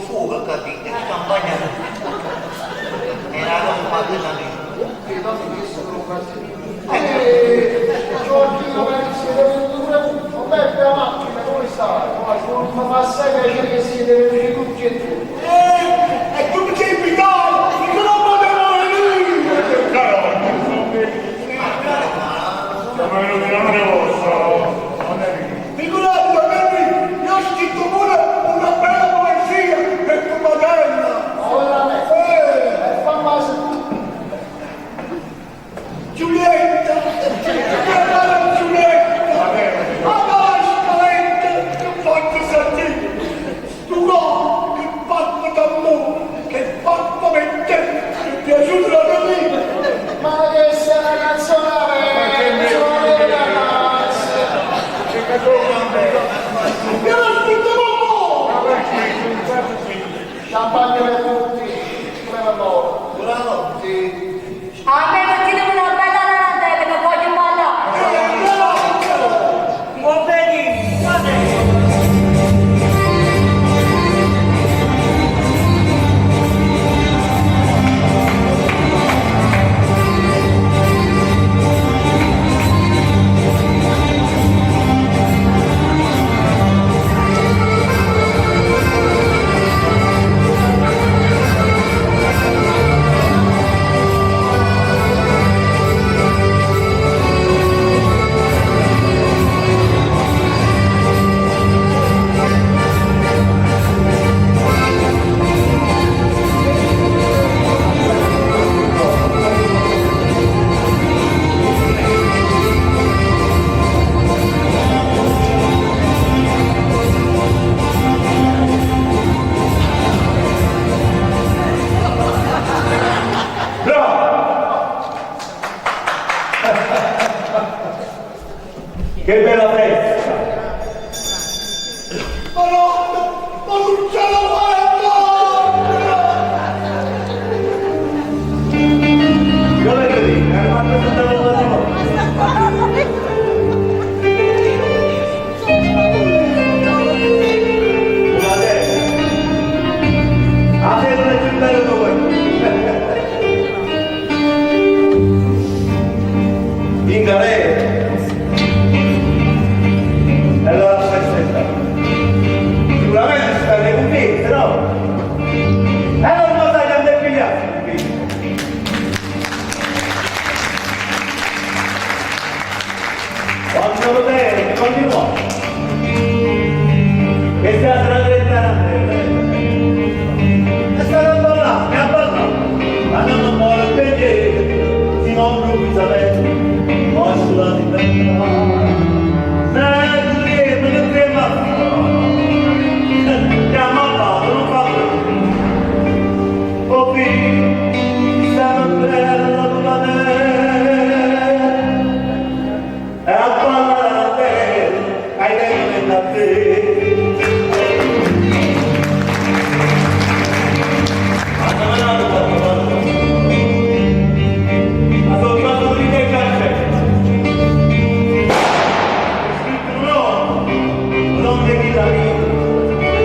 fuoco qua dentro, che campagna È una cosa fatta da me. Sì, no, che sono un fastidio. Giorgio, ma che siete venuti pure voi? Oh, beh, la macchina, come stai? Mi fa assai piacere che siete venuti tutti e due. E tu mi sei invitato, perché non potevo venire! Caro, siamo venuti in onore vostro, non è Figurati, Henry, io ho scritto pure una bella poesia per tua materna. Ma veramente? E fammi sentire. Giulietta, mia cara Giulietta, ma la scaletta che faccio sentire, sto cuore che batte d'amore, che batte per te, che è piaciuto da me. Ma che sei una canzone vecchia, ragazzi! Io l'ho scritto con voi! Champagne per tutti, come va loro? Bravo! Sì. A me mettete una bella tarantella che voglio ballare. Buon benissimo, va bene. Bravo! Che bella festa! Ma no, ma non ce la fai ancora! Io le dico, è una presentata la volta. Una terra. La festa è più bella di voi. In galera. E allora festa. Sicuramente si stanno le cuffiette, no? E allora non sai quando è pigliato. Quando lo bene, continua. Che sia tra le tarantelle. E stanno a ballare, e a ballare. Ma non muore per niente, si non improvvisamente, posso la libertà. Non trema, non trema. Chiama padre, non fa più. Oh figlio, stiamo bella tua me. E a ballare a te, ai tempi da te. Ma soltanto di te cancello. Scritto no, non devi la vita.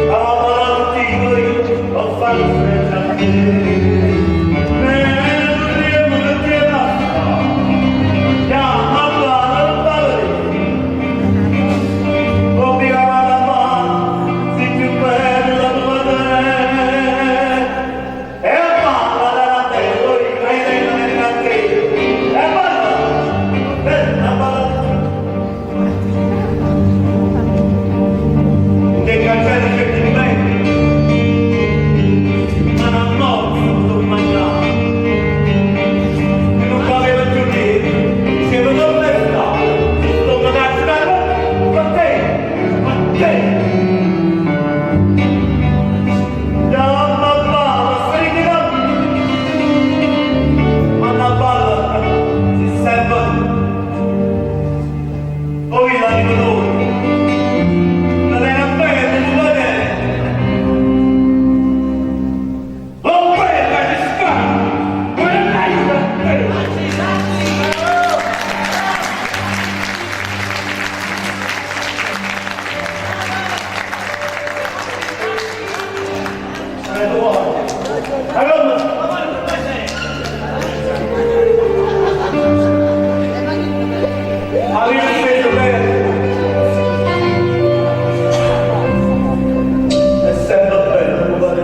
Avevo parlato tutti noi, ho fatto senza te. Non trema, non trema. Chiama padre, padre. Obbliga la mano, si più bella tua te. E balla la te, voi hai detto nel cantiere. E balla, bella balla. Del cancello c'è di me, ma non morto. È sempre bello, mi pare.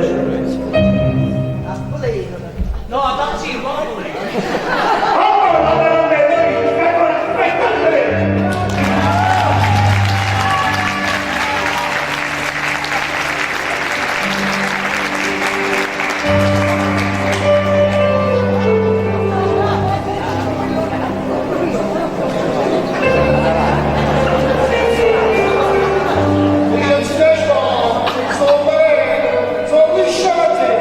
No, dacci, pure. Sto bene, sono liscia te.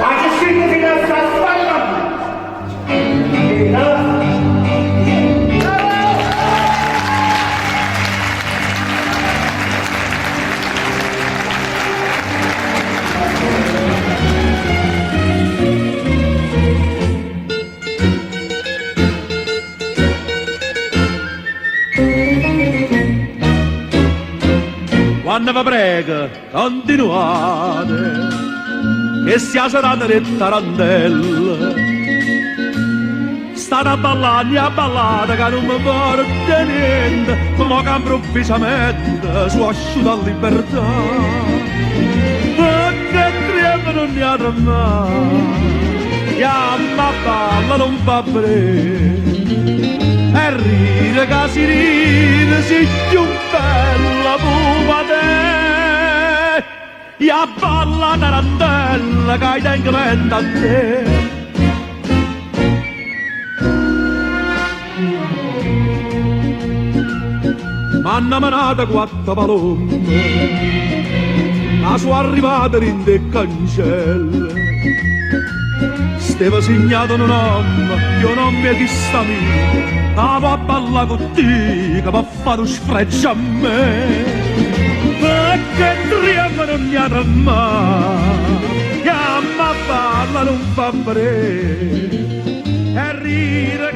Ma c'è scritto fino a sta spalla! Quando vi prego, continuate, che sia serata di tarantella. State a ballare, a ballare, che non mi porta niente, ma che improvvisamente sono asciutta libertà. Perché trema non ne ha mai, chiama balla non fa bene. E ride che si ride, si più bella pupa te. E a balla tarantella che tengo mente a te. M'hanno manata quattro palomme, la sua arrivata in de cancelle. Steva segnato un nome, io non mi chi sta mio, stavo a ballare con te, che mi ha fatto sfregio a me. Perché trema non mi ha mai, chiama balla non fa bene, e ride